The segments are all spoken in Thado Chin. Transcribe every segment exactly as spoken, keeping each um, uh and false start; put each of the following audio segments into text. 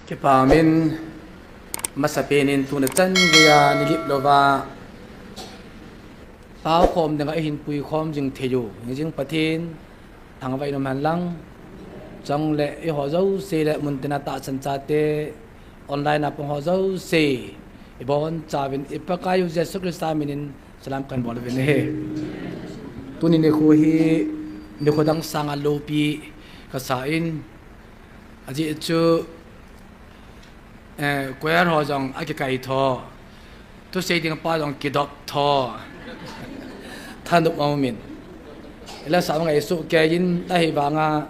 Kipa min, masapen in tuni chan geiya nilip louva taokhom dinga eihin puikhom jing thei u hijing Pathen thangvah in umhen lang. Chule eiho jouse le muntina tahsan chate online a pang ho jouse ibonchauvin i Pakaiu Jesu Christa minin salam kahin bol uvin ahi. Tuni nikho hi nikho dang sanga loupi kasa in, ajeh chu Eh, choir ho jong akikai tho. Thusei ding pa jong kidop tho. Thanop aumin. Ila sa ngai sukei in ahivanga,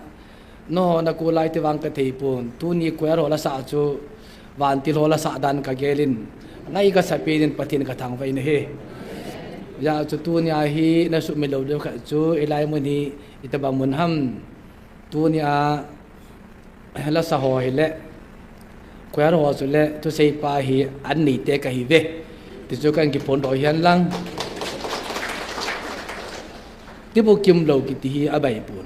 nangho nakou lai ti vang kathei pon. Tuni choir ho lasa chu vantil ho lasa dan kagelin, ngai kasapen in Pathen kathangvah in ahi. Hijeh chun tunia hi nasuhmil lou ding khat chu, hilai mun hi itobang mun ham. Tunia lasa ho hile, choir ho chule thusei pa hi an neite kahiuve ti chu kahin kiphondoh hen lang. Tibukim lou kiti hi abai pon.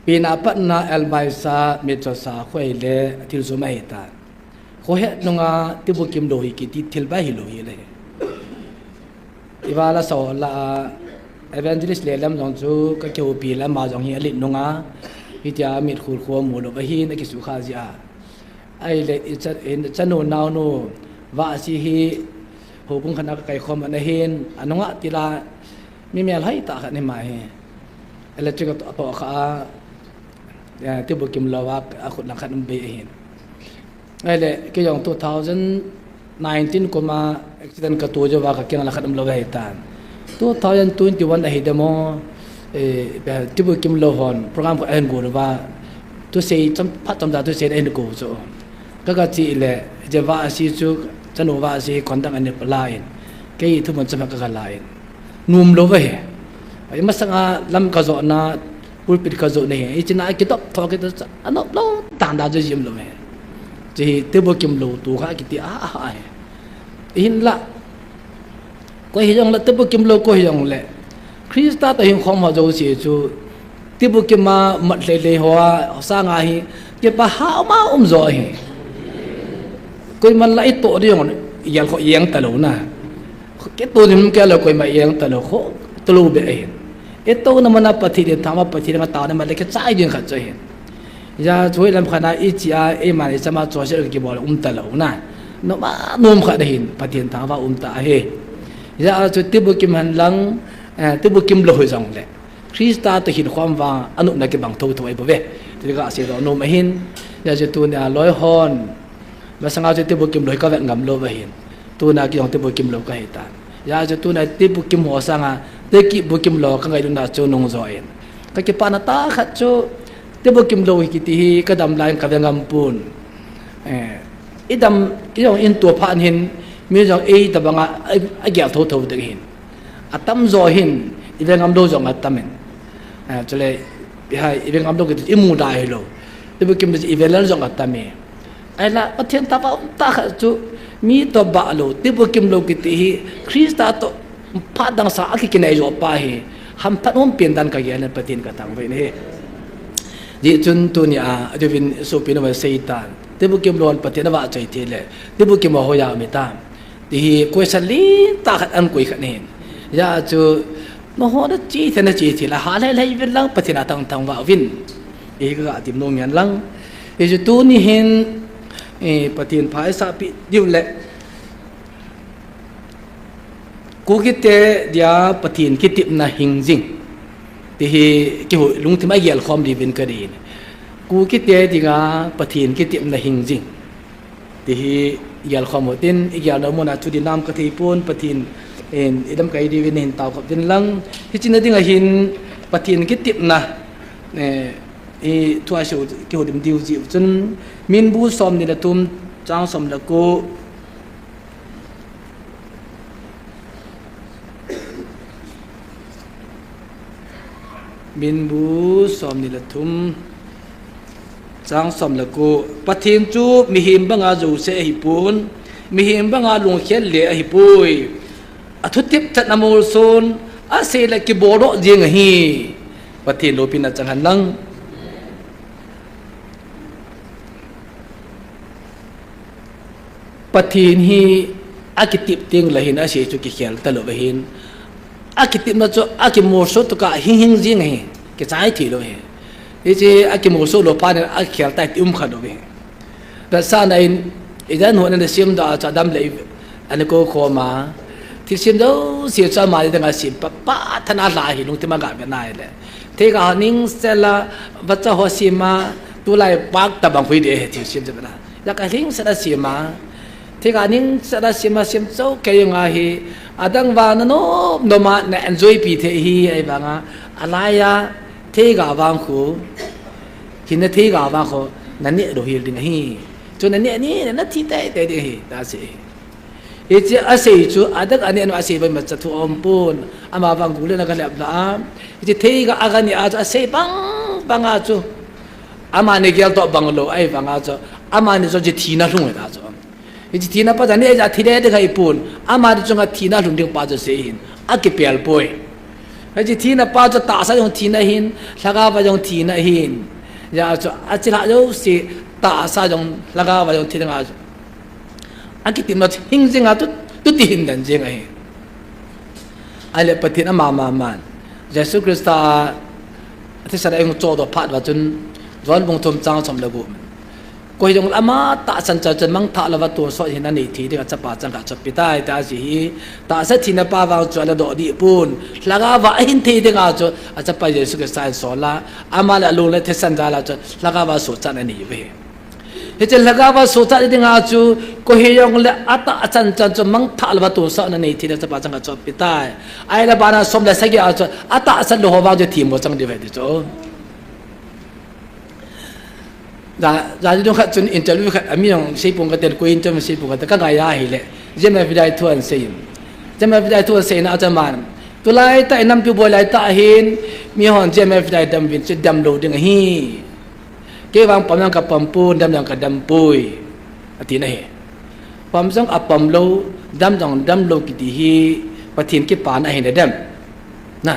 Pina patna Elbaisa, Mitchosa kho hile thil jom ahitan. Khohet nunga tibukim lou hi kiti thil bai hilou hile. Iva lasa ho lah a, Evangelist Lelam jong chu kakihoupi le ama jong hi alet nunga, hitia mitkhul khu amu lou ahin akisukha jeh a. Ahile icha, ichanu naonu Vahsi hi houbung khat a kakaikhom ana hin, anunga tila mi melhoi tah khat ahi ama hi. Electric atoh, atohkha a, eh, tibukim louva akhut lang khat um bei ahin. Ahile, kei jong two thousand nineteen kuma accident kato jouva kakeng lang khat umlou ahitan. Two thousand twenty-one ahi demo, eh, tibukim lou hon program khat ahin go uva, thusei chom, phat chomcha thusei ahin go chu. Kagache le, hiche Vahsi chu, chanu Vahsi conduct ana la in, kei thumun chomkhat kagalan, nomlou ahi. Masanga lam kajotna, pulpit kajotna hi, hichea kidop tho kiti chu anomlou dan dan chu jim lou ahi. Hiche hi tibukim lou tokha kiti a, a, ahi. Hinla, koi hijongle, tibukim lou koi hijongle, Christa toh hinkho ho jouse chu tibukim a mat lheh lheh hoa sanga hi kipah ma um jo ahi. Koiman la itoh ding jong igelkhoh jeng talou na. Kitoh ding um kei lou koima jeng talou, khoh talou beh ahin. Itohna muna Pathen thangvah, Pathen thangvah taona male kichai ding khat chu ahin. Hijeh chun hoilam khat a ichea, eiman ichama chonset kibol um talou na. Nom a nom khat ahin, Pathen thangvah um tah ahi. Hijeh chun tibukim hen lang, eh, tibukim lou hijongle Christa toh hinkho vang anopna kibang thotho ahi bouve. Ti kaseidoh nom ahin. Hijeh chun tunia loi hon, masanga chu tibukim lou hi kavet ngam lou ahin. Tuna kei jong tibukim lou kahitan. Hijeh chun tuna tibukim ho sanga, tibukim lou kangailutna chu nung jo in. Kakipana tah khat chu, tibukim lou hi kiti hi kadam lai in kave ngam pon. Eh, idam, kei jong in tua phat hin, mi jong eitobanga, a, agel thotho ding ahin. Atamjo hin, ive ngam lou jong atam in. Eh, chule, ihai, ive ngam lou kiti, imu da hilou. Tibukim ive lel jong atam e. Ahinla, Pathen thangvah um tah khat chu, mi toh bah lou, tibukim lou kiti hi, Christa toh phat dang sanga akikinai jo pa hi, hamphat um pen dan kagel in Pathen kathangvah in ahi. Hijeh chun tunia, ajouvin sopi nova seitan, tibukim lou hon Pathen avahchoi thei le, tibukim ho hoiya um hitam ti hi question lentah khat ahin koi khat ahin. Hijeh chun, nangho nache thei nache thei le, ha lheh lheh uvin lang Pathen a thangthang vah uvin. Ti hi kaga tem nom ngen lang. Hichu tuni hin, eh, Pathen pha isah peh diu le, Kukite dia Pathen kitepna hing jing ti hi kihou, lungthim a igelkhom diuvin kadei in. Kukite dinga Pathen kitepna hing jing ti hi igelkhom u hitin, igel nom muna chu dinam kathei pon, Pathen in idam kai diuvin hin taokhop uvin lang. Hiche na dinga hin Pathen kitepna, eh, i thu asei u kihoulim diu jeh chun, Minbu somni le thum, chang som le ko. Minbu somni le thum, chang som le ko. Pathen chu mihem banga jouse ahipon, mihem banga lungkhel le ahipoi. Athutep chan amolson, asei le kiboldoh jeng ahi. Pathen loupina chang hen lang. Pathen hi akitep teng le hin asei chu kikhel talou ahin. Akitepna chu akimolso tokah hing hing jing ahi. Kichai thei lou ahi. Hiche akimolso lou phat in akikhel tai ti um kha lou ahi. Vetsahna in, idan hon ana sem doh a chu adam le ana kou khom a. Thilsem jouse chu amani dinga sem pa, pa than a lha ahi, lungthim a ga ve nai le. Theiga ningsel a, vacha ho sem a, tulai pak tabang hui de ahi thilsem chu na. Jaka ningsel a sem a. Theiga ningsel a sem a, sem chou kei jong ahi. Adang vang na nom nom a na enjoy pi thei ahi, ahivanga. Alai a, theiga vang khu. Hinna theiga vang khu, na neh lou hel ding ahi. Chu na neh ni, na thi tei tei ding ahi, ta asei. Hiche asei chu, adang a neh nu asei vang ma cha thu aum pon, ama vang gule na ga lep la a. Hiche theiga aga neh a chu, asei bang bang a chu. Amani gel toh bang lou, ahivanga chu. Amani chu hiche thina lhung ta chu. Hiche thina pa chu, ani aja thi le ding ahi pon. Amani chunga thina lhung ding pa chu asei hin. Akipel poi. Hiche thina pa chu tahsa jong thina ahin, lhagao va jong thina ahin. Hijeh chun, achi lha jouse tahsa jong, lhagao va jong thi ding a chu. Akitepna chu hing jing a tu, tu ti hin den jing ahi. Ahile Pathen ama ma man. Jesu Christa a thisan a eihung chohdoh phat uva chun, John bung thum chang som le gup. Koi jong ama tahsan chan chun mangthah louva tonsot hinna nei thei dinga chapa changkhat chu ape tai, tia asei hi. Tahsa thina pa vang chu ala doh dih pon. Lhagao va ahin thei dinga chu achapa Jesu Christa in asol a. Ama le alung le thisan jal a chu lhagao va sochatna anei uve. Hiche lhagao va sochat dinga chu koi jong le atahsan chan chun mangthah louva tonsot na nei thei dinga chapa changkhat chu ape tai. Ahile bana som le sagi a chu atahsan lou ho vang chu themmo chang diu ahi ti chu. Ja, ja, jong khat chun interview khat, ami jong seipong kate, koi interview seipong kate, ka ngai ahile. J M F D I thu asei in. J M F D I thu asei na achaman. Tulai tah in nampi boi lai tah hin, mihon J M F D I dam uvin chu dam lou ding ahi. Kei vang pom jong ka pom pon, dam jong ka dam poi. Ati na ahi. Pom jong apom lou, dam jong dam lou kiti hi, Pathen kipana ahi na dem. Na,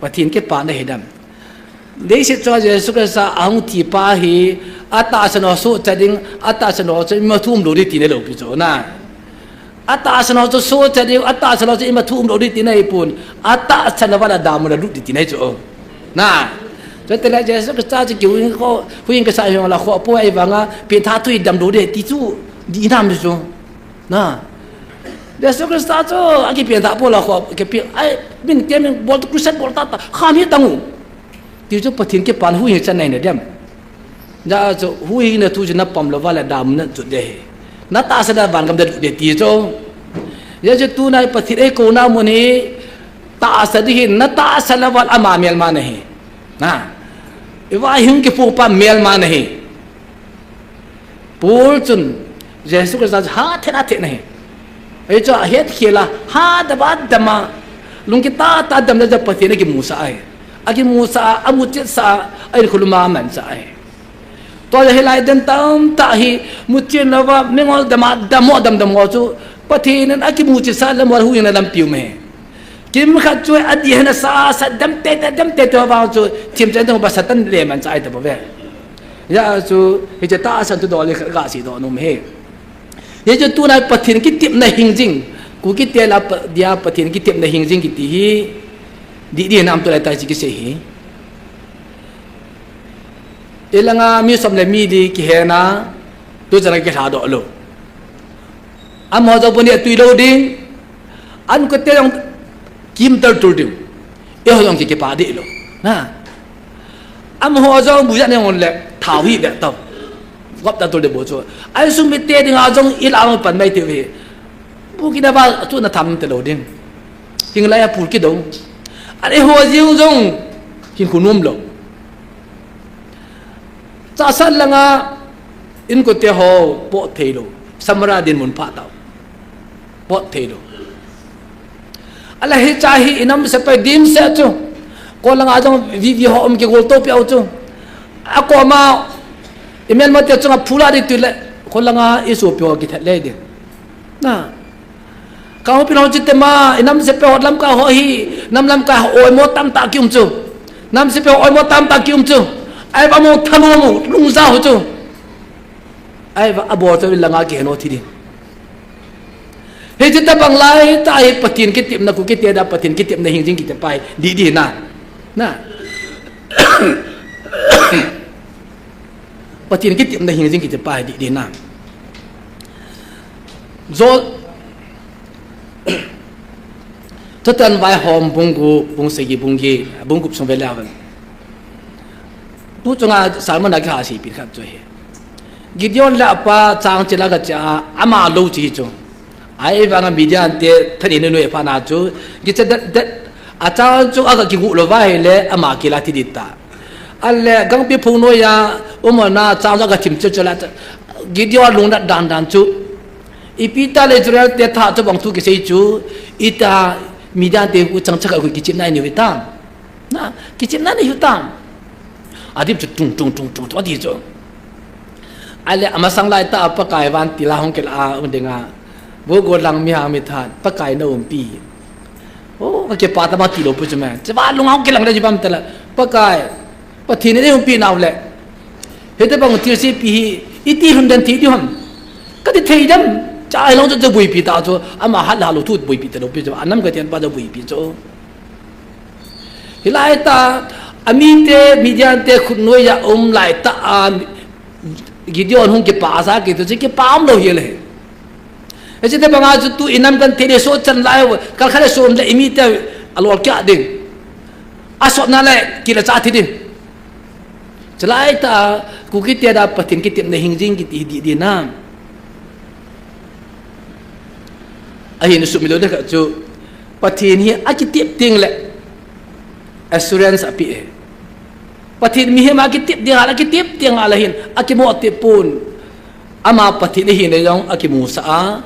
Pathen kipana ahi dem. Leiset chunga Jesu Christa ahung thi pa hi, atahsan ho sochat ding, atahsan ho chu ima thu um lou ding tina lou pi chu na. Atahsan ho chu sochat ding, atahsan ho chu ima thu um lou ding tina ahi pon, atahsan ho vang a dam a lut ding tina ahi chu. Na. Chuteng le Jesu Christa chu kihuhhing kho, huhhing kasa hing la kho poi ahivanga, pengthah thu hi dam lou ding ti chu, di nam chu. Na. Jesu Christa chu akipen tha poi la kho, kipen, ai, min te min bol tu crusade bol ta ta, kham hi tang u. Ti chu Pathen kipana huhhing chan nei na dem. Hijeh chun huhhingna thu chu na pom louva le dam na jot ding ahi. Na tahsan a vangam na lut ding ti chu. Hijeh chun tuna Pathen eikouna mun hi tahsa ding ahin, na tahsan louva le ama melma na ahi. Na. Iva hung kiphong pa melma na ahi. Paul chun Jesu Christa chu hatah in athah na ahi. Hichu ahet khel a, hadam a dam a, lungkit tah tah a dam le ja Pathen akimusah ahi. Akimusah a, amuchetsah a, ahin khulum a amansah ahi. Tua ja hilai den tamtah hi, muchen louva, mingol dam a, dam ho, dam dam ho chu, Pathen in akimuchetsah lam ho, huhhingna lampi um ahi. Kimkhat chu adih hen asa, asa dam tei tei, dam tei tei vang chu, thim chen tong ba Satan le man cha ai ta ba ve. Hijeh chun, hiche tahsan thu dol le khat ga seidoh nom e. Hiche chu tuna Pathen kitepna hing jing, Kuki te lah a pa, dia Pathen kitepna hing jing kiti hi, dih dih nam tulai tah chu kisei hi. Ilanga mi som le mi li kihen a, tuchan a kilhadoh lou. Amaho jong bu neh tui lou ding, an kote jong kim tal tul ding. Eiho jong ki, kipah deh lou. Na. Amaho jong bu ja ne ngon le, thao hi be tao. Gop tal tul ding bu chu. Ai sung mite dinga jong ilah a pan mai ti ve. Bu kina ba chu na tham te lou ding. Hing lai a pul kidou. An eiho jing jong, hing khu nom lou. Chahsah langa inkote ho pot thei lou, samara din mun pha tau. Pot thei lou. Alah hiche hi inam sepai dimset chu. Koi langa jong V V ho um kigol to piau chu. Akoma imelmate chunga phula di tui le. Koi langa isopi ho kithat le din. Na. Ka houpi ho chite ma, inam sepai ho lamkai ho hi, nam lamkai ho oimo tamtah kium chu. Nam sepai ho oimo tamtah kium chu. Ahivang mo thanom u, lungja ho chu. Ahivang abol chu langa kihen u thi ding. Hiche tabang lai tah hi Pathen kitepna, Kukite dia Pathen kitepna hing jing kiti pa hi didi na. Na. Pathen kitepna hing jing kiti pa hi didi na. Jo, Thutan Vaihom bung gup, bung sagi, bung gi, bung gup sung ve le aven. Tu chunga sermon a kiha seipi khat chu hi. Gideon le apa chang chila kache a, ama lou chi chu. Ahivanga Midian te thanin anoi phat na chu, kiche det det, achang chu aga kigu lou va ahile, ama kila thi ding ta. Ahile gangpi phung noiya, umna chang chu aga thim chil chil a, Gideon lungnat dan dan chu. Ipi ta le Israel te tha chu bang thu kisei chu, ita Midian te u chang chak a hui kichepna nei u hitam. Na, kichepna nei u hitam. Adip chu tung, tung, tung, tung, tung, ati chu. Ahile amasang lai tah a Pakai vantil a hung kila a, um ding a. Vo gollhang mihang mithat, Pakai na umpi. O, ka kipa ta ma ti lou pu chu me. Cheva lung hung kilang le ji bam tela. Pakai, Pathen in eiumpi nau le. Hiti bang thilse pi hi, iti lhun den ti ding ham. Kati thei dem. Cha ai long chu, chu buipi ta chu. Ama hat la lou thu buipi ta lou pi chu. Anam ka tian pa chu buipi chu. Hilai tah, amite, Midian te khut noiya um lai tah a, Gideon hung kipa asa kiti chu kipa um lou hi le. Hiche tabang a chu tu inam kan thei le so chan lai, kal khat le so um le imite alol kya ding. Asot na le kila cha thi ding. Chulai tah, Kukite dia Pathen kitepna hing jing kiti hi didi na. Ahin sumil lou ding khat chu, Pathen hi akitep teng le assurance ape e. Pathen mihem akitep ding a, akitep teng a le hin, akimo tep pon. Ama Pathen ahina jong akimusah a,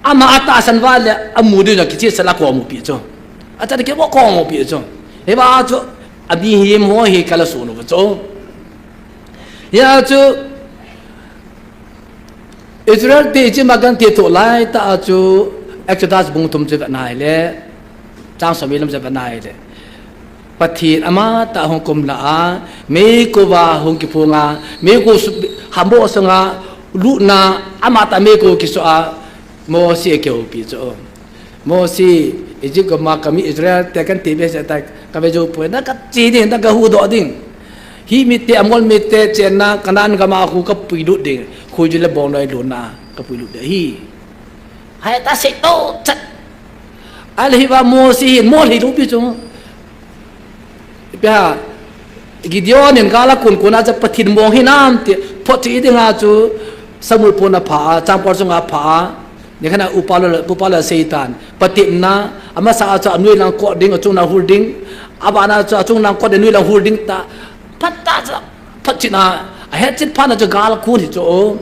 ama atahsan uva le amu ding jong kichehsel a komu pi chu. Achan kimo komu pi chu. Hiva chu, amihem ho hi kala sunu chu. Hia chu, Israel te Egypt a kan ti tho lai tah a chu Exodus bung thum chu vet na hile, chang som le li lam chu vet na hile. Pathen amatah hung kumla a, meikouva hung kiphong a, meikoi su-, hambo sunga lutna, amatah meikoi kiso a, Mosi akihoupi chu. Mosi, Egypt gam a kami Israel te kan ti behseh tai, kave jou poi, na kache ding, na kahuhdoh ding. Hi mite, Amor mite chenna Canaan gam a khu kapuilut ding, khuiju le bongnoi lutna kapuilut ding ahi. Hiti asei to chat. Ahile hiva Mosi hin mo lhei lou pi chu. Ipi ham, Gideon in gal akon kon a chu Pathen mong hinam ti photchet ding a chu samu pon apha a, changpol chunga apha a, nikhat a upa lou, upa lou asei tan. Patepna, amasa a chu anoi lang kot ding, achung lang hul ding, abana chu achung lang kot ding, anoi lang hul ding ta, phat ta chu, photchet na, ahetchet phat na chu gal akon hi chu.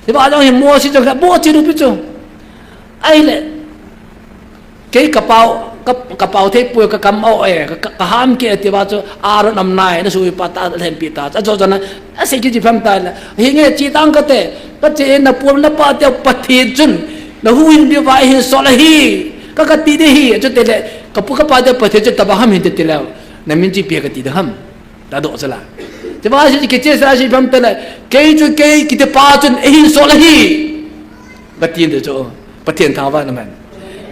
Hiva jong hi Mosi jong kha bo chi lou pi chu. Ahile, Kei kapao, ka, kapao thei poi, ka kam o e, ka, ka, kaham kei ati uva chu, Aaron aum nai, na sui pa ta, lhempi ta, ajo jana, asei kiti pham ta la. Hinge chi tang kate, kache na pu na pa te Pathen chun, na huhhing diuva eihin sol ahi, ka, kati ding ahi, achu tile, kapu kapa te Pathen chun tabang ham hin ti tile, na min chu ipi kati ding ham. Tadoh sela. Chuva chu kichehsel a chu ipi ham tile, kei chu kei kiti pa chun eihin sol ahi. Kati ding chu, Pathen thangvah in aum hen.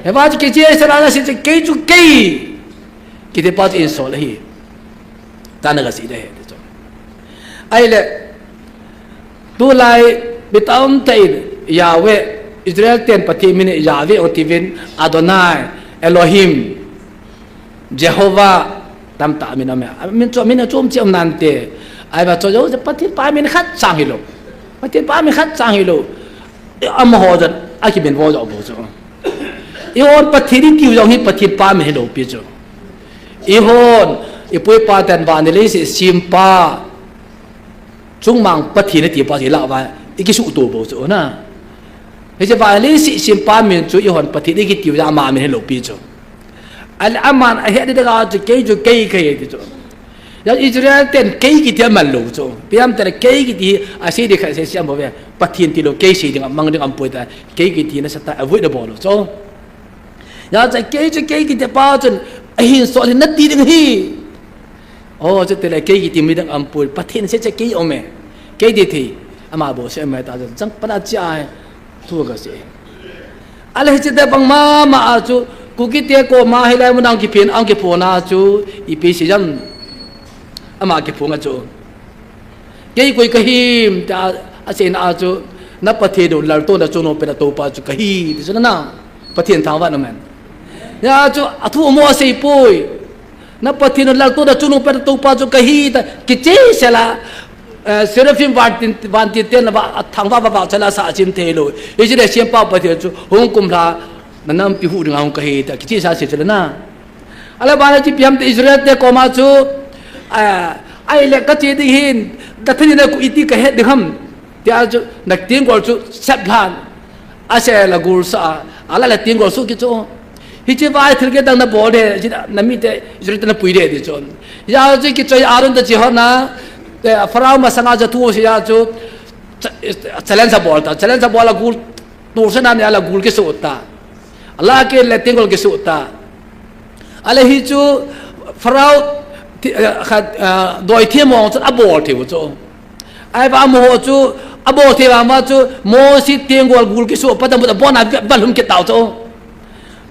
Hiva chu kichehsel a chu kei chu kei kiti pa chun eihin sol ahi. Tana kasei ding ahi ti chu. Ahile, tulai mi tamtah in Yahweh, Israel ten Pathen min Yahweh ong tiuvin, Adonai, Elohim, Jehovah, tamtah min aum e. Min chu, min achom cheh um nante. Ahivang chu, Pathen pa min khat chang hilou. Pathen pa min khat chang hilou. Amaho jong akiminvo jou bou chu. Eihon Pathen itiu jong hi Pathen pa min hilou pi chu. Eihon, ipu ipa ten van le leiset sempa, chungmang Pathen iti pa chu ilah uva, ikisuhto bou chu na. Hiche van le leiset sempa min chu eihon Pathen ikitiu jong ama min hilou pi chu. Ahile aman ahet ding a chu kei chu kei kahi ti chu. Hijeh a Israel ten kei kiti aman lou chu. Ipi ham tile kei kiti hi asei ding khat sei sei aum bou ve. Pathen tilou kei sei ding amang ding aum poi ta. Kei kiti nasatah a avoid abol lou chu. Hijeh a kei chu kei kiti pa chun eihin sol ahi nati ding ahi. O, chutile kei kiti mi ding aum poi. Pathen seh seh kei aum e. Kei ti thei. Ama bou seh aum e ta chun. Chang pana chia e. Thu kasei. Ale hiche tobang mama a chu, Kukite koma hilai mun a hung kiphin, hung kiphong a chu, ipi sei ham. Ama kiphong a chu. Kei koi kahim, tia, aseina a chu, na Pathen u laltohna chungnung pet a toupa chu kahi, ti chu na, Pathen thangvah in um hen. Hia chu, athu mo asei poi. Na Pathen u laltohna chungnung pet a toupa chu kahi, tia, kicheh sel a, eh, Seraphim vantil, vantil ten va, athangvah vah vah chel a sa achim thei lou. Hiche le sempa Pathen chu, hung kumlha, na nampi huh dinga hung kahi, tia, kicheh sel a sei chu le na. Ale bana chu ipi ham tia Israel te koma chu, ah, ahile kache ding hin, na thaneina khu iti kahet ding ham. Tia chu, na tenggol chu sep lhan. Asel a gul sa a, ala le tenggol su kit chu. Hiche vai thil kidang na bol de, hiche na mite Israel te na pui de ti chu. Hia chu kichoi Aaron toh che hon a, eh, Pharaoh masanga chu thu sei a chu, cha-, challenge abol ta, challenge abol a gul, tu sa na ni ala gul kisu ta. Ala ke le tenggol kisu ta. Ale hichu Pharaoh thi-, eh, khat, eh, doi thim mong chu abol thei u chu. Ahivang amaho chu abol thei vang uva chu Mose tenggol gul kisu pa tam abon a va lhum kit tau chu.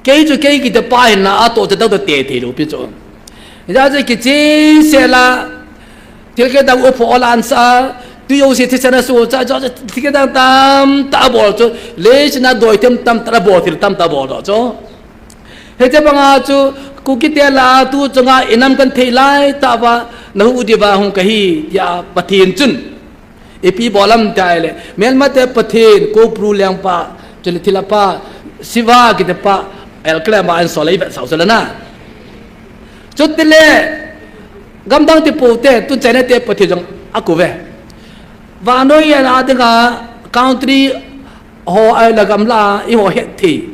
Kei chu kei kiti pa hin na atoh chu tau te thei lou pi chu. Hia chu kicheh sel a Thil kidang u pho lan sa, tui jouse thisan a su cha, cha, thil kidang tamtah abol chu, leiset a doi thim tamtah abol, thil tamtah abol doh chu. Hiche banga chu, Kukite lah a tu chunga inam kan thei lai tah uva, na huhdoh diuva hung kahi, tia Pathen chun. Ipi bol ham tia ahile, melmate Pathen, Kobru lengpa, chule thilha pa, Shiva kiti pa, el kele ma an sol a i vetsah u chu le na. Chutile, gamdang ti pou te, tun China te Pathen jong akou ve. Vannoi a dinga country ho ahile gamla a eiho het thei.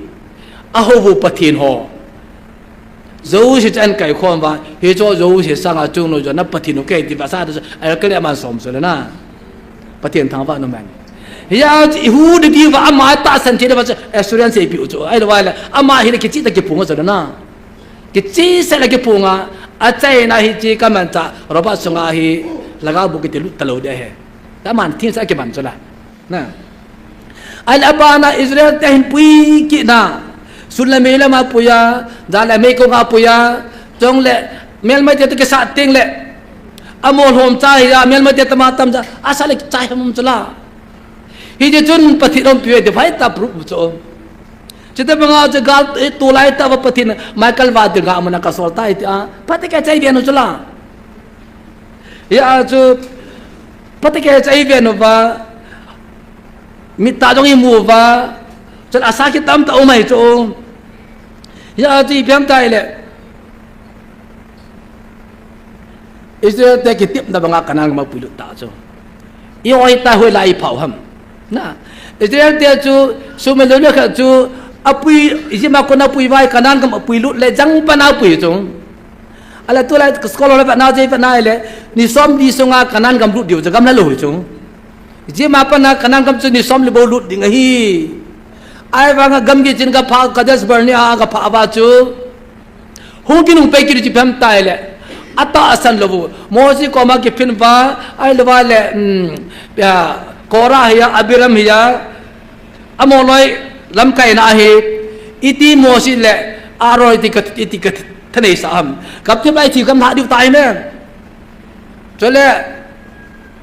Ahou u Pathen ho. Jouse chu ahin kaikhom uva, hichu jouse sanga chungnung jong na Pathen u kahi ti vetsah chu, ahile kale aman som chu le na. Pathen thangvah in um hen. Hia chu i huhdoh diuva ama tahsan thei diuva chu assurance eipeh u chu. Ahilou le, ama hile kicheh tah a kiphong a chu le na. Kicheh sel a kiphong a, achaina hiche kamanchah, Robert sunga hi lhagao bu kiti lut talou ding ahi. Aman themcha kiman chu la. Na. Ahile abana Israel te ahin pui kit na. Sun le mei lama pui a, jan le meikong a pui a, chule melmaite toh kisah teng le. Amolhom cha hi a, melmaite tama tam cha, asa le chai ham chu la. Hiche chun Pathen in aumpi uve ti vai tah proof chu. Chutobanga chu gal, eh, tulai tah uva Pathen, Michael Ward dinga mun a kasol tai tia, phatah a kichai ven u chu la. Hia chu, phatah a kichai ven uva, mit tah jong imu uva, chule asa kitam tah um ahi chu. Hia chu ipi ham tia ahile, Israel te kitepna banga Canaan gam a puilut ta chu. Eiho hita hoilai i phah u ham. Na. Israel te chu, sum le loi khat chu, apui, Egypt a kona apui uva, Canaan gam a puilut le jangpan a apui chu. Ahile tulai scholar ho le vetna, je vetna ahile, ni som ni sunga Canaan gam lut diu chu gam la lou chu. Egypt a pat a Canaan gam chu ni som le bou lut ding ahi. Ahivanga gamgi chin gaphah, Kadesh Barnea a gaphah uva chu. Hung kinung pei kit u chu ipi ham tia ahile. Atahsan lou u. Mose koma kiphin uva, ahilou le, um, ya, Korah hiya, Abiram hiya, amaho loi lamkaina ahi, iti Mose le Aaron iti ka, iti ka thaneisah ham. Gam thip lai thi gam lhah diu tai me. Chule,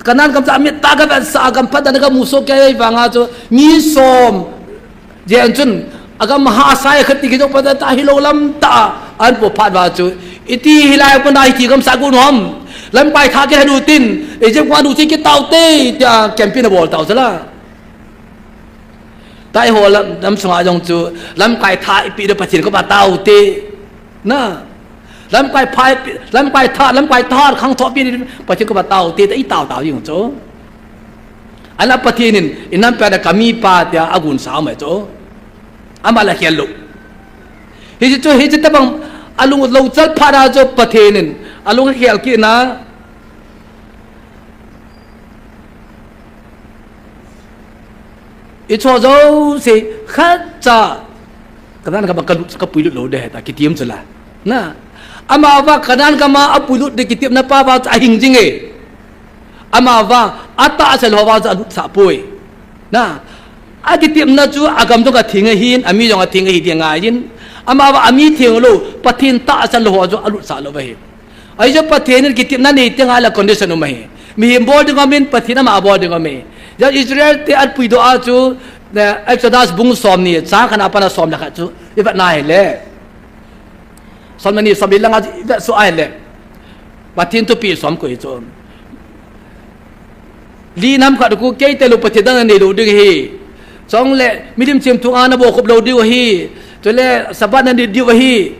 Canaan gam chu amit tah a gavetsah a gam phatah a gamu soh kei vanga chu mi som jen chun agam hahsa e khat ti kijong phatah a hilou lam tah a ahin po phat uva chu. Iti hilai a pat a hithi gam sah got u ham. Lamkai thah kihe diu tin, Egypt gam a lut thei kit tau te, tia campaign abol tau chu la. Tua eiho lam, lam sunga jong chu, lamkai thah ipeh diu Pathen koma tao te. Na. Lamkai pha ipeh, lamkai thah, lamkai thah khang thah peh diu Pathen koma tao te, tia i tao tao jing chu. Ahile Pathen in, inam pet a kamipa tia agonsa mai chu. Ama la khel lou. Hiche chu, hiche tobang alung lou chal phat a chu Pathen in, alung khel kit na. I cho jouse khatcha Canaan gam a ka lut, ka puilut lou ding ahi tia kitem chu la. Na. Amavang Canaan gam a apuilut ding kitepna pa vang chu ahing jing e. Amavang atahsan ho vang chu alutsah poi. Na. Akitepna chu agam jong atheng ahin, ami jong atheng ahi ti angaiyin. Amavang ami theng lou, Pathen tahsan lou ho chu alutsah lou ahi. Ahi chu Pathen in kitepna nei teng le condition um ahi. Mihem bol ding um in, Pathen ama bol ding um ahi. Jeh Israel te apuidoh a chu, eh, Exodus bung somni, chang khatna a pat a som le khat chu ivet na hile. Som le ni, som le li langa ivet soh a hile. Pathen thupeh som koi chu. Li nam khat khu kei tailou Pathen dang nanei lou ding ahi. Chule milim semthu a nabolkhop lou diu ahi. Chule Sabbath nanit diu ahi.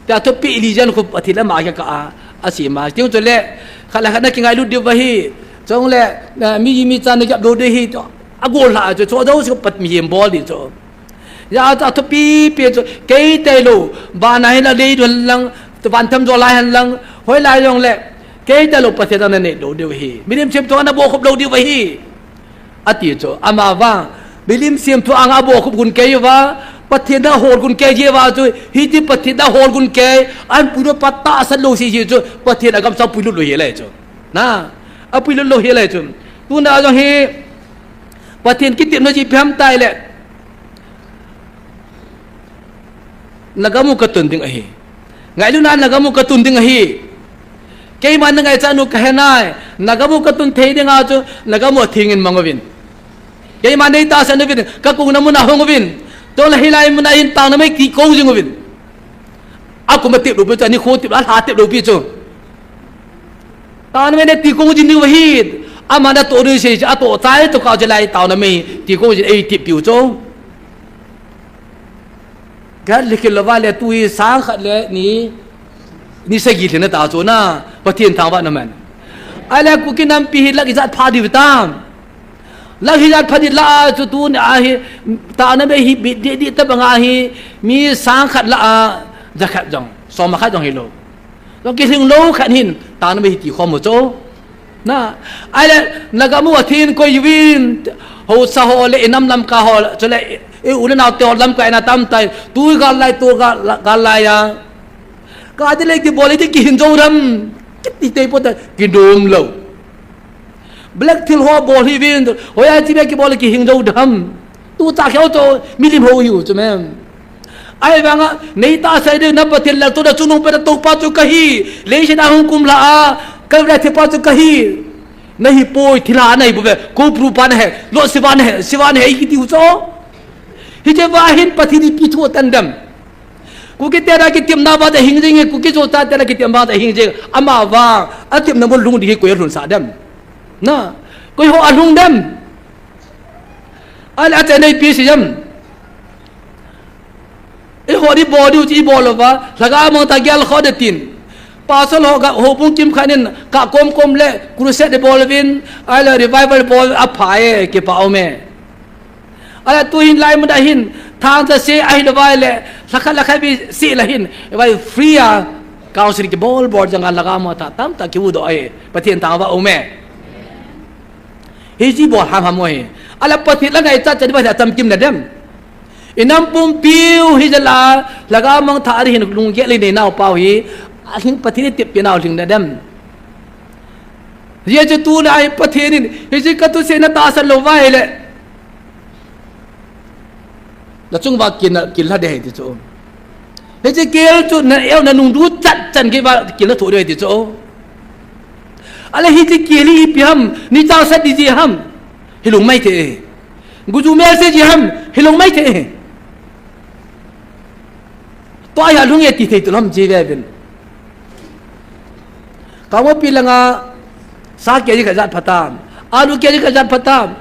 Tia thupeh li jen khu Pathen lama akikah a, asem a. Tiu chule khat le khat nakingailut diu ahi. Chule, eh, mi, mi chan nagap lou diu ahi. Agol lha chu, chu dou chu Pat mihem bol ding chu. Hijeh a chu athupi pi chu, kei tailou, vana hinla lei dun lang, van tham jo lai hen lang, hoilai jongle, kei tailou Pathen dang nanei lou diu ahi. Milim semthu a nabolkhop lou diu ahi. Ati chu, amavang, milim semthu a nga bolkhop gun kei uva, Pathen dang hol gun kei jeh uva chu, hiti Pathen dang hol gun kei, ahin puilut pa tahsan lou sese chu, Pathen agam sang puilut lou hile chu. Na, apuilut lou hile chu. Tuna jong hi, Pathen kitepna chu ipi ham tile. Nagam u katun ding ahi. Ngailutna nagam u katun ding ahi. Keiman nangaichat u kahe nai. Nagam u katun thei dinga chu nagam u atheng in mang uvin. Keiman neitahsan uvin. Kakona muna hung uvin. Tun la hilai muna hin tao namei ti kou jing uvin. Akum atep lou pi chu, anikho tep lou, alha tep lou pi chu. Tao namei nati kou jing diu ahi. Ama natoh diu sei chu, atoh chai toh kah chu lai tao namei ti kou jing eitep piu chu. Gal likil lou vale tu hi sang khat le ni, ni sagi lhin ta chu na, Pathen thangvah na man. Ahile Kuki nampi hi lak ijat pha diu tam. Lak ijat pha di la chu tuni a hi, tao namei hi bit di di tabang a hi, mi sang khat la a, ja khat jong, som khat jong hilou. Jong kilhing lou khat hin, tao namei hi ti khom u chu. Na, ahile, nagam u atheng koi uvin, haosa ho le, inam Lamka ho, chule, i u le nao te ho Lamka in atam tai, tu gal lai, tu gal, gal lai a. Ka di le kibol di kihing jou dem, kiti tei po ta, kidom lou. Black thil ho bol hi uvin, hoiya chi be kibol kihing jou dem. Tu cha kheu chu, milim ho hiu chu mem. Ahivanga, neitahsan ding na Pathen lal tu na chungnung pe na topa chu kahi. Leiset a hung kum lha a, Calvary a thi pa chu kahi. Nahi poi, thilha nahi bouve, Kuki pa nahe, Lord Shiva nahe, Shiva nahe, kiti u chu. Hiche va hin Pathen ipi thu atan dem. Kuki te na kitepna va ta hing jing, Kuki Zo te na kitepna va ta hing jing. Amavang, atepna mun lhung ding hi koi alhun sah dem. Na, koi ho alhung dem. Ahile ache nei pi si jam. Eiho di bol diu chu ibol lou va, lhagao mang ta gel kho de tin. Pastor ho ga, houbung kimkhat in, ka kom kom le, crusade bol uvin, ahile revival bol apha e, kipa um e. Ahile tu hin lai mun a hin, thangcha se ahilou vai le, lhakhat lhakhat bi se la hin, vai free a, counseling kibol bol jang a lhagao mang ta, tamtah kiu doh e, Pathen thangvah um e. Hiche bol ham ham u hi. Ahile Pathen la ngaichat chan Pathen atam kim na dem. Inam pumpiu hi jal a, lhagao mang tha a hin lunggel inei nau pau hi, alhing Pathen itep pi nau lhing na dem. Hijeh chu tuna hi Pathen in, hiche ka thusei na tahsan lou vai le. Na chung va kil na, kil na de hi ti chu. Hiche kel chu na eu na nung du chat chan kei va kil na tho de hi ti chu. Ahile hiche kel hi ipi ham, ni chang sat di ji ham. Hilung mai the. Guju mel se ji ham, hilung mai the. Tua hi alung e ti thei tu lam ji ve vin. Ka mo pi langa sa ke ji ka jat phatam. Alu ke ji ka jat phatam.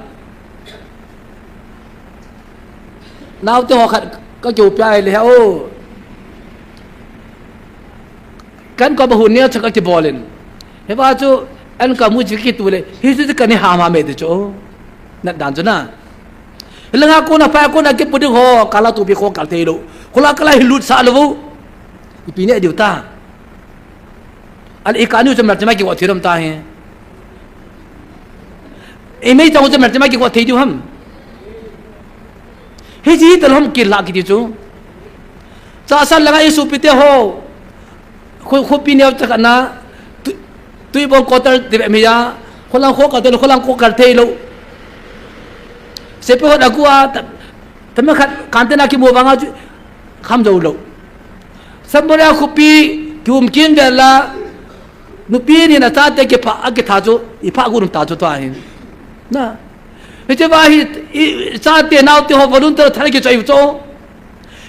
Nau te ho khat ka keu pia le ha o. Kan ko ba hun ne cha ka ti bolin. He ba chu an ka mu ji ki tu le. Hi chu ka ni ha ma me de chu. Na dan chu na. Langa kona pa kona ke pudi ho kala tu bi kho kal thei lou. Khola kala hi lut sa lou. Ipi ne diu ta. Ahile i kanu chu mer chama ki wa thirom ta hi. I mei tong chu mer chama ki wa thei diu ham. Hi ji ta lom ki la ki ti chu. Cha san langa i su pi te ho. Khu, khu pi neo chaka na, tu, tui bong quarter ti be mi ya, kholang kho ka te, kholang kho ka thei lou. Sepai ho da kua, ta, Tama khat, kantina kimu vanga chu, kham jou lou. Samaria khopi, kium kin vel a, nupi ni na chate kipha, akitha chu, ipha gun ta chu tua hin. Na. Hiche va hi, i, chate naote ho volunteer thal kichoi chu.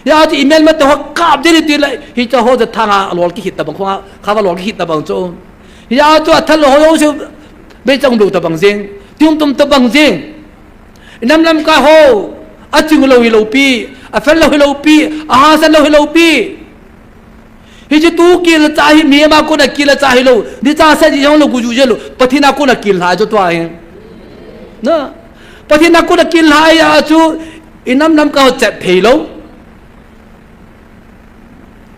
Hia chu imelmate ho kap ding ti le, hiche ho chu thanga lol kihit tabang, khonga, khava lol kihit tabang chu. Hia chu athal ho ho chu, beichang lou tabang jing, tium tum tabang jing. Inam lamkai ho, aching lou hilou pi, afel lou hilou pi, ahahsa lou hilou pi. Hiche tu kil cha hi, mi ama kona kil cha hilou, ni cha sa ji jong lou, guju je lou, Pathen a kona kil lhai chu tua hi. Na, Pathen a kona kil lhai a chu, inam lamkai ho chet thei lou.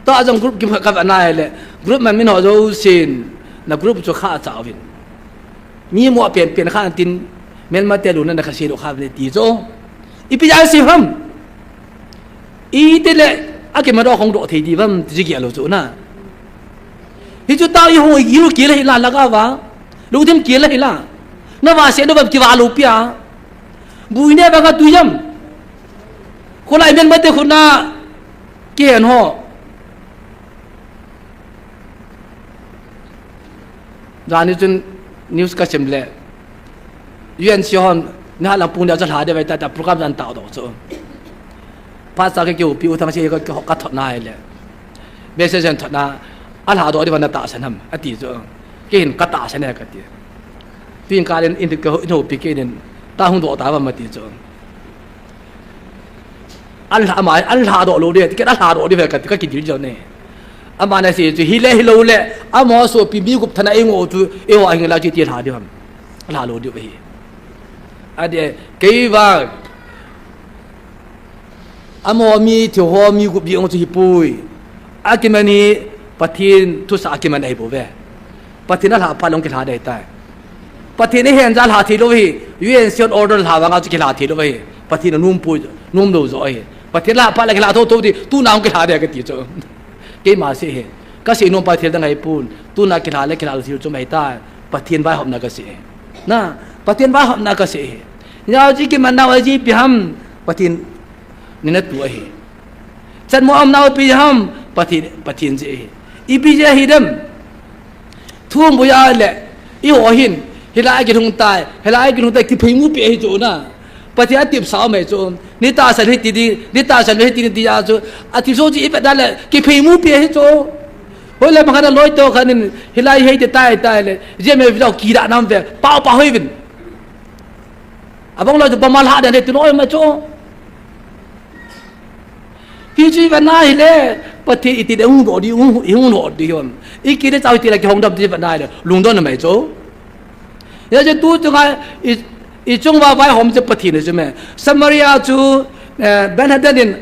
Tua jong group kim khat ka va nai le, group man min ho jousen, na group chu kha cha uvin. Mi mo pen pen kha tin, melmate lungna na kha se lou kha ve ti chu. Ipi ja se ham. Iti le, akima do khong do thei di vam, ti ji kia lou chu na. Hichu ta i ho i lu kila hi la la ka va. Lu thim kila hi la. Na va se do vam ki va lou pia. Bui ne va ka tu jam. Kholai melmate khuna, kihen ho. Jani chun news ka sim le. U N C hon, ni ha lang pung dia cha lha de vai ta, ta program jan ta do chu. Pastor ke kiu pi u thang si ka, ka, ka thot nai le. Message an thot na, a lha do di va na tahsan ham, ati chu. Kei hin ka tahsan e kati. Tin ka len in ka ho, in ho pi ke nen, ta hung do ta va ma ti chu. An lha, ama, an lha do lou di, ti ke an lha do di ve ka, ka kidil jo ne. Ama na se chu, hi le hi lou le, ama sopi mi gup thana i ngo chu, i ho a hing la chi ti lha di ham. Lha lou di ve hi. Ade, kei va, ama mi, thi ho mi gup di ngo chu hi pui. Akiman hi, Pathen thu sa akiman ai bo ve. Pathen a lha pha long kilha dei tai. Pathen a hen ja lha thei lou hi, U N C hon order lha vanga chu kilha thei lou hi. Pathen a num pui, num lou jo hi. Pathen lha pha la kilha tho tho di, tuna hung kilha dei ka ti chu. Keima se hi. Ka se nom Pathen dang ai pun. Tuna kilha le kilha thei chu mai tai. Pathen vaihopna ka se hi. Na, Pathen vaihopna ka se hi. Nya ji kiman nau ji pi ham. Pathen ni na tu ahi. Chan mo am nau pi ham, Pathen, Pathen je hi. Ipi je hi dem. Thum bu ya le, i ho hin, hilai ki hung tai, hilai ki hung tai, kiphei mu pi hi chu na. Pathen a tip sa mai chu. Ni tahsan hi ti di, ni tahsan hi ti di ya chu. A ti so ji i pe da le, kiphei mu pi hi chu. Hoi le ma khan loi to khan in, hilai hei te tai tai le, je me video ki da nam ve, pau pau hoi vin. Abang loi chu pa ma lha den he ti loi ma chu. Pi chu i va nai le, Pathen i ti le hung do di, hung, hung do di hon. I ki le chau i ti le ki hong dam ti va nai le, lungdon mai chu. Ya je tu chu ngai, i, i chung va vaihom chu Pathen chu me. Samaria chu, eh, Ben-hadad in,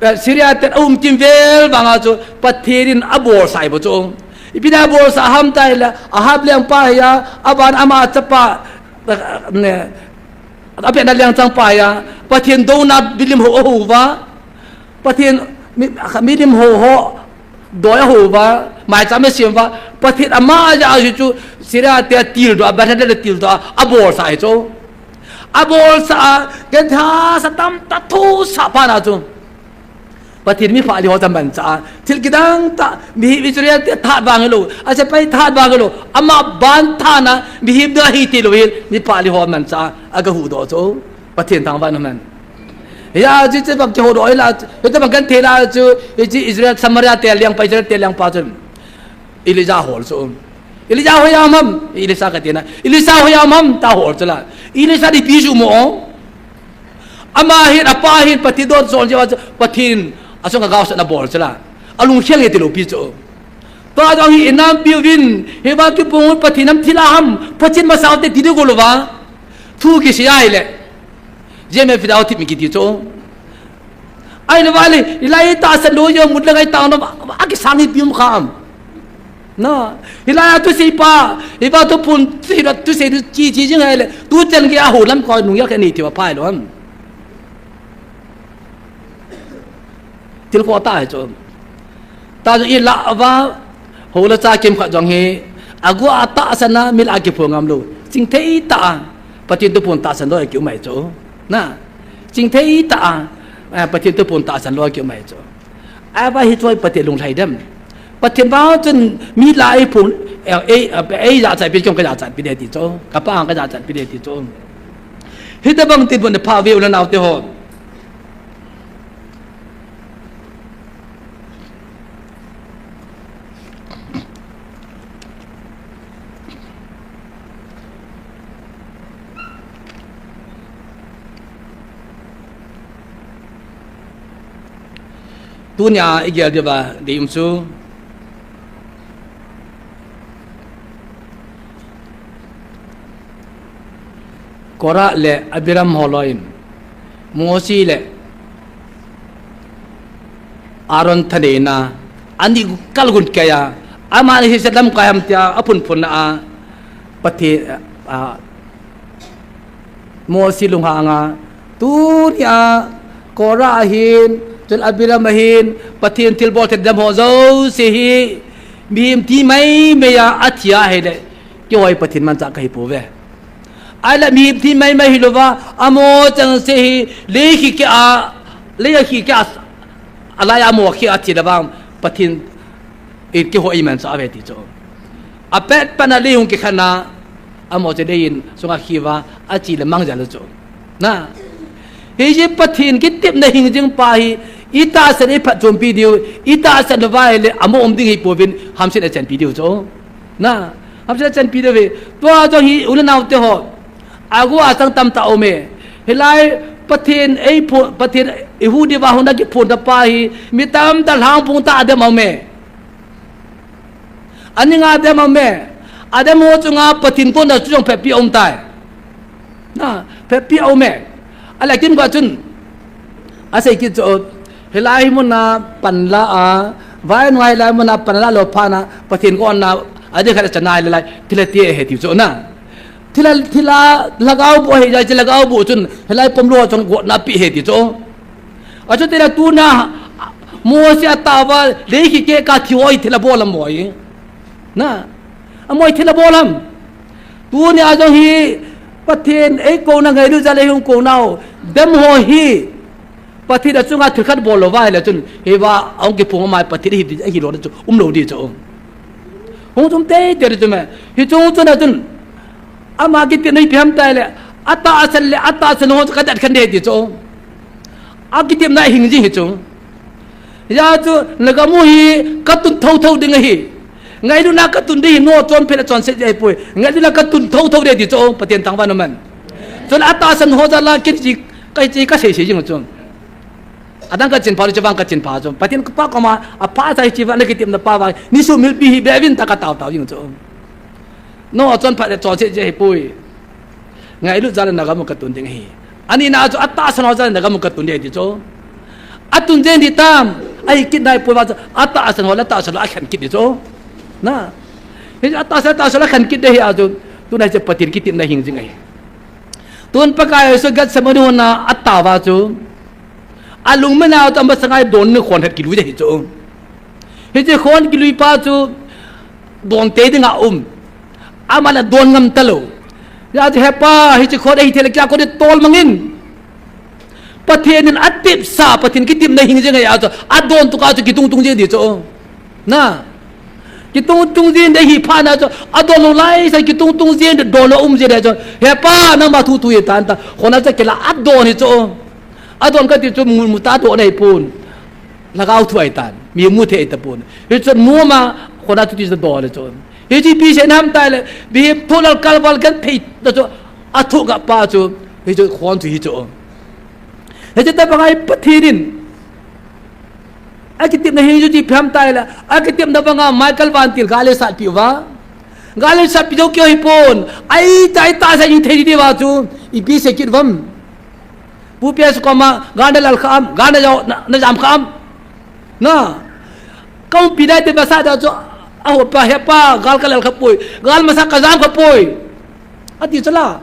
eh, Syria te a um kim vel vanga chu Pathen in a bolsa i bo chu. Ipi na bolsa ham tai le, Ahab lengpa hi a, aban ama chapa, eh, ne, a pena lengchang pa hi a, Pathen douna milim ho a ho va, Pathen mi, milim ho ho, doi a ho va, maicham a sem va, Pathen ama a ja a chu Syria te a til do, a Ben-hadad a til do, a bolsa hi chu. A bolsa a, ken tha sa tam ta thu sa pa na chu. Pathen mi pha li ho ta mancha a. Thil kidang ta, mihem Israel te that vang lou. A sepai that vang lou. Ama ban thana, mihem ding ahi ti lou hil, mi pha li ho mancha a. A ka hu do chu. Pathen thangvah in um hen. Hia, chi, chi bang kiho do hila, hita bang kan thei la chu, hichi Israel, Samaria te lengpa, Israel te lengpa chu. Elijah hol chu. Elijah hoiya um ham, Elisha ka tina. Elisha hoiya um ham, ta hol chu la. Elisha di pi chu mo. Ama hin, apa hin, Pathen don son je, Pathen, a song a gao san a bol chu la. A lungkhel nge ti lou pi chu. Tua jong hi inam piuvin, hi va kipung Pathen nam thila ham, Pathen masau te ti di go lou va. Thu kisei ai le. Jeme fidau thip mi kiti chu. Ai le va le, ilai tahsan lou jo mut le ngai tang no, a kisang hi pium kham. Na, hilai a thusei pa, hi va thuphon, thusei, thusei chi chi jing ai le, tu chan gei a ho lam ko nung ya ka nei ti va phai lou ham. Thil ko ta hi chu. Ta chu i la va, ho le cha kim khat jong hi, a gua a tahsan a, mil a kiphong ngam lou. Chingthei ta a, Pathen thuphon tahsan lou a ki um ai chu. Na, chingthei ta a, Eh, Pathen thu phon tahsan lou kiu mai chu. Ahivang hichu Pathen lunglhai dem. Pathen vang chun mi la eiphon, eh, ei, eh, ei jachat pi, keiho ka jachat pi ding ti chu. Kapa ka jachat pi ding ti chu. Hitobang tin phon pha ve u le nao teho. Tunia i gel diuva dei um chu. Korah le Abiram ho loi in, Mosi le Aaron thaneina, ani kal gun kei a, amani hi selam kai ham tia, aphunphun a, Pathen, a, Mosi lunghang a, tunia, Korah ahin, chun Abiram ahin, Pathen thilbol thei dem ho jouse hi, mihem thi maimai a, athi a ahile, keiho hi Pathen manchah kahi pouve. Ahile mihem thi maimai hilouva, amaho chengse hi, lei khikeh a, lei khikeh a, alai a amaho khikeh a thi le vang, Pathen in keiho eimanchah uve ti chu. Apet pan a lei hung kikhen a, amaho chu lei in sunga khi uva, achi le mang jal u chu. Na. Hiche Pathen kitepna hing jing pa hi, itahsan in iphatchompi diu, itahsan uva ahile, amaho um ding hi pouvin, hamsetna chenpi diu chu. Na. Hamsetna chenpi diu ve. Tua jong hi, u le nao teho. Agu asang tamtah aume. Hilai Pathen eiphon, Pathen ihuh diuva hung na kiphon ta pa hi, mi tamtah lhangphong tah a dem aume. Aninga dem aume. Adem ho chunga Pathen kona chu jong phatpi aum tai. Na, phatpi aume. Ahile kimkhat chun, asei kit chu, hilai muna panla a, vainu hilai muna panla lou phat na, Pathen kona, adeh khat a chana hilai, thilha ti ahi tiu chu na. Thilha, thilha, lhagao boh ahi jeh chun lhagao boh chun, hilai pom lou chun gotna pe ahi ti chu. Achuti le tuna, Mosi atah uva, lei khikeh a thi ho hi thilha bol ham mo hi. Na, amaho hi thilha bol ham. Tunia jong hi, Pathen eikouna ngailut jal a eihung kounau, dem ho hi, Pathen achunga thil khat bol louva ahile chun, hiva, ahung kiphong ama Pathen hi, hilou di chu, umlou di chu. Hung chu um teitei di chu me. Hiche chun a chun, ama kitepna ipi ham tile, atahsan le, atahsan ho chu kadat khen ding ahi ti chu. Akitepna hing jing hi chu. Hijeh chun, nagam u hi katun thouthou ding ahi. Ngailutna katun ding ahi, nangho chonphat le chonset ding ahipoi. Ngailutna katun thouthou ding ahi ti chu, Pathen thangvah in umhen. Chule atahsan ho jal a kichi, kachi, kaseisei jing chu. Adang kachin pha, hiche vang kachin pha chu. Pathen pa koma, apha sa hiche vang, nakitepna pa vang, nisumilpi hi beivin tah a kataotao jing chu. Nangho chonphat le chonset ding ahipoi. Ngailut jal a nagam u katun ding ahi. Anina chu atahsan ho jal a nagam u katun ding ahi ti chu. Atun jeng ding tam, ahi kit nai poi vang chu, atahsan ho le atahsan lou akhen kit ding chu. Na. Hi atahsan, atahsan lou akhen kit ding ahi a chu, tuna hiche Pathen kitepna hing jing ahi. Tun Pakai Jesu Gethsemane hon a atao va chu. Alungmang a chu amasanga don in khon khat kilui ahi chu. Hiche khon kilui pa chu don tei dinga um. Aman adon ngam talou. Hijeh chun he Pa, hiche khon ahi thei le keiya kon in tol mang in. Pathen in atepsa, Pathen kitepna hing jing ahi a chu. Adon tuka chu kitung tung jeng ding chu. Na. Kitung tung jeng ding ahi phat na chu, adon lou laisang kitung tung jeng ding, don lou um jeng ding chu. He Pa, nangma thu thu hitan ta. Khon a chu kila adon hi chu. Adon kati chu mu, mu ta don ahipon. Lhagao thu ahitan. Mi mu thei ahitapon. Hichu nom a, khon a chu ti chu don le chu. Hichu ipi seina ham tile, mihem tholal kalval genthei ta chu, athoh gah pa chu. Hichu khon chu hi chu. Hichu tabang a hi Pathen in. Akitepna hing chu ipi ham tile, akitepna banga Michael vantil gal eisatpi uva. Gal eisatpi jou keu hipon, ahi ta, ahi ta sa jing thei ding uva chu, ipi sei kit uvam. Pu P S koma, gal nalal kha am, gal najao, na, najam kha am. Na, kaumpi dai te masa da chu, aho pa, he Pa, gal kalal kha poi, gal masa kajam kha poi. Ati chu la.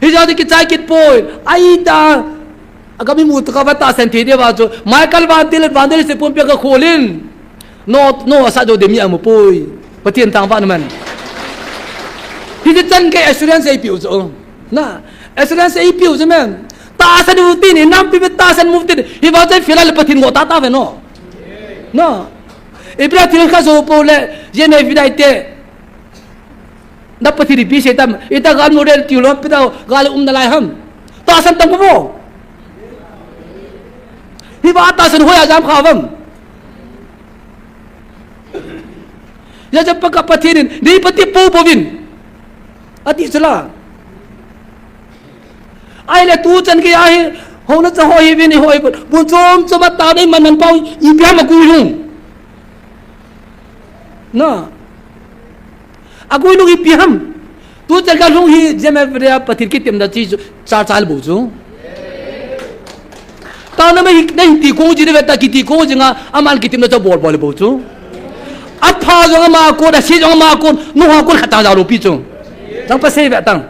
Hijeh chun kichai kit poi. Ahi ta. Agam imu tah a katahsan thei diu va chu. Michael vantil, vantil se pumpi a kakhol in. Nangho, nangho asat jou ding mi amu poi. Pathen thangvah in umhen. Hiche chan gei assurance eipeu chu. Na, assurance eipeu chu men. Tahsan u tin, inampi beh tahsan u tin. Hivang chun fila le Pathen ngol tata ve no. No. Ibra thil kha jo po le, yen e vidai te. Na Pathen ipi sei tam, ita gal mu rel tiu lo, pita gal um nalai ham. Tahsan tam ko bo. Hivang tahsan hoiya jam kha vam. Hijeh chun Pakai Pathen in, nei pati po po vin. Ati chu la. Ahile tuchan gei ahi, houna cha ho hi vin i ho hi vin. Bun chom chom a ta dei man man pau, ipi ham a gui lung. Na. A gui lung ipi ham. Tuchan ka lung hi, jeme vrea Pathen kitepna chi chu, cha cha le bo chu. Ta na mai na hin ti kong ji de ve ta kiti kong ji nga, aman kitepna cha bol bol le bo chu. A pha jong ama kon, a se jong ama kon, nu ha kon khat ta ja lo pi chu. Tang pa sei ve tang.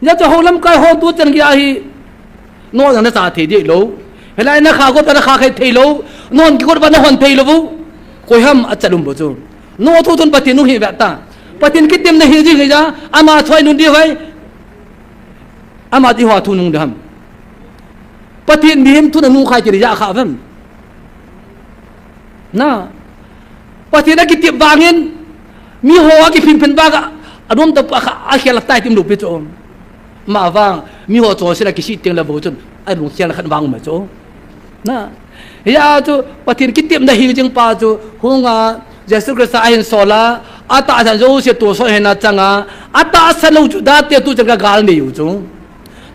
Nia chu ho lamkai ho tuchan gei ahi. No jong na cha thei dih lo. Hilai na kha got na kha khai thei lo. Non ki got ba na hon thei lo. Koi ham a chalum bo chu. No thu thun Pathen u hi ve ta. Pathen kitepna hi jing hi ja. Ama choi nun di hoi. Ama di ho thu nung dam. Pathen mihem thu na nung khai ti ja kha vam. Na. Pathen a kitep vangin, mi ho a kiphin phin vang a, a nom ta pa kha, a khel tai tim lo pi chu. Ma vang, mi ho chon sila kisi teng la bo chun, a lung khel khan vang ma chu. Na. Hia chu, Pathen kitepna hi jing pa chu, hunga, Jesu Christa a hin sol a, a tahsan Joseph to so hena changa, a tahsan lo chu da te tuchan ka gal nei u chu.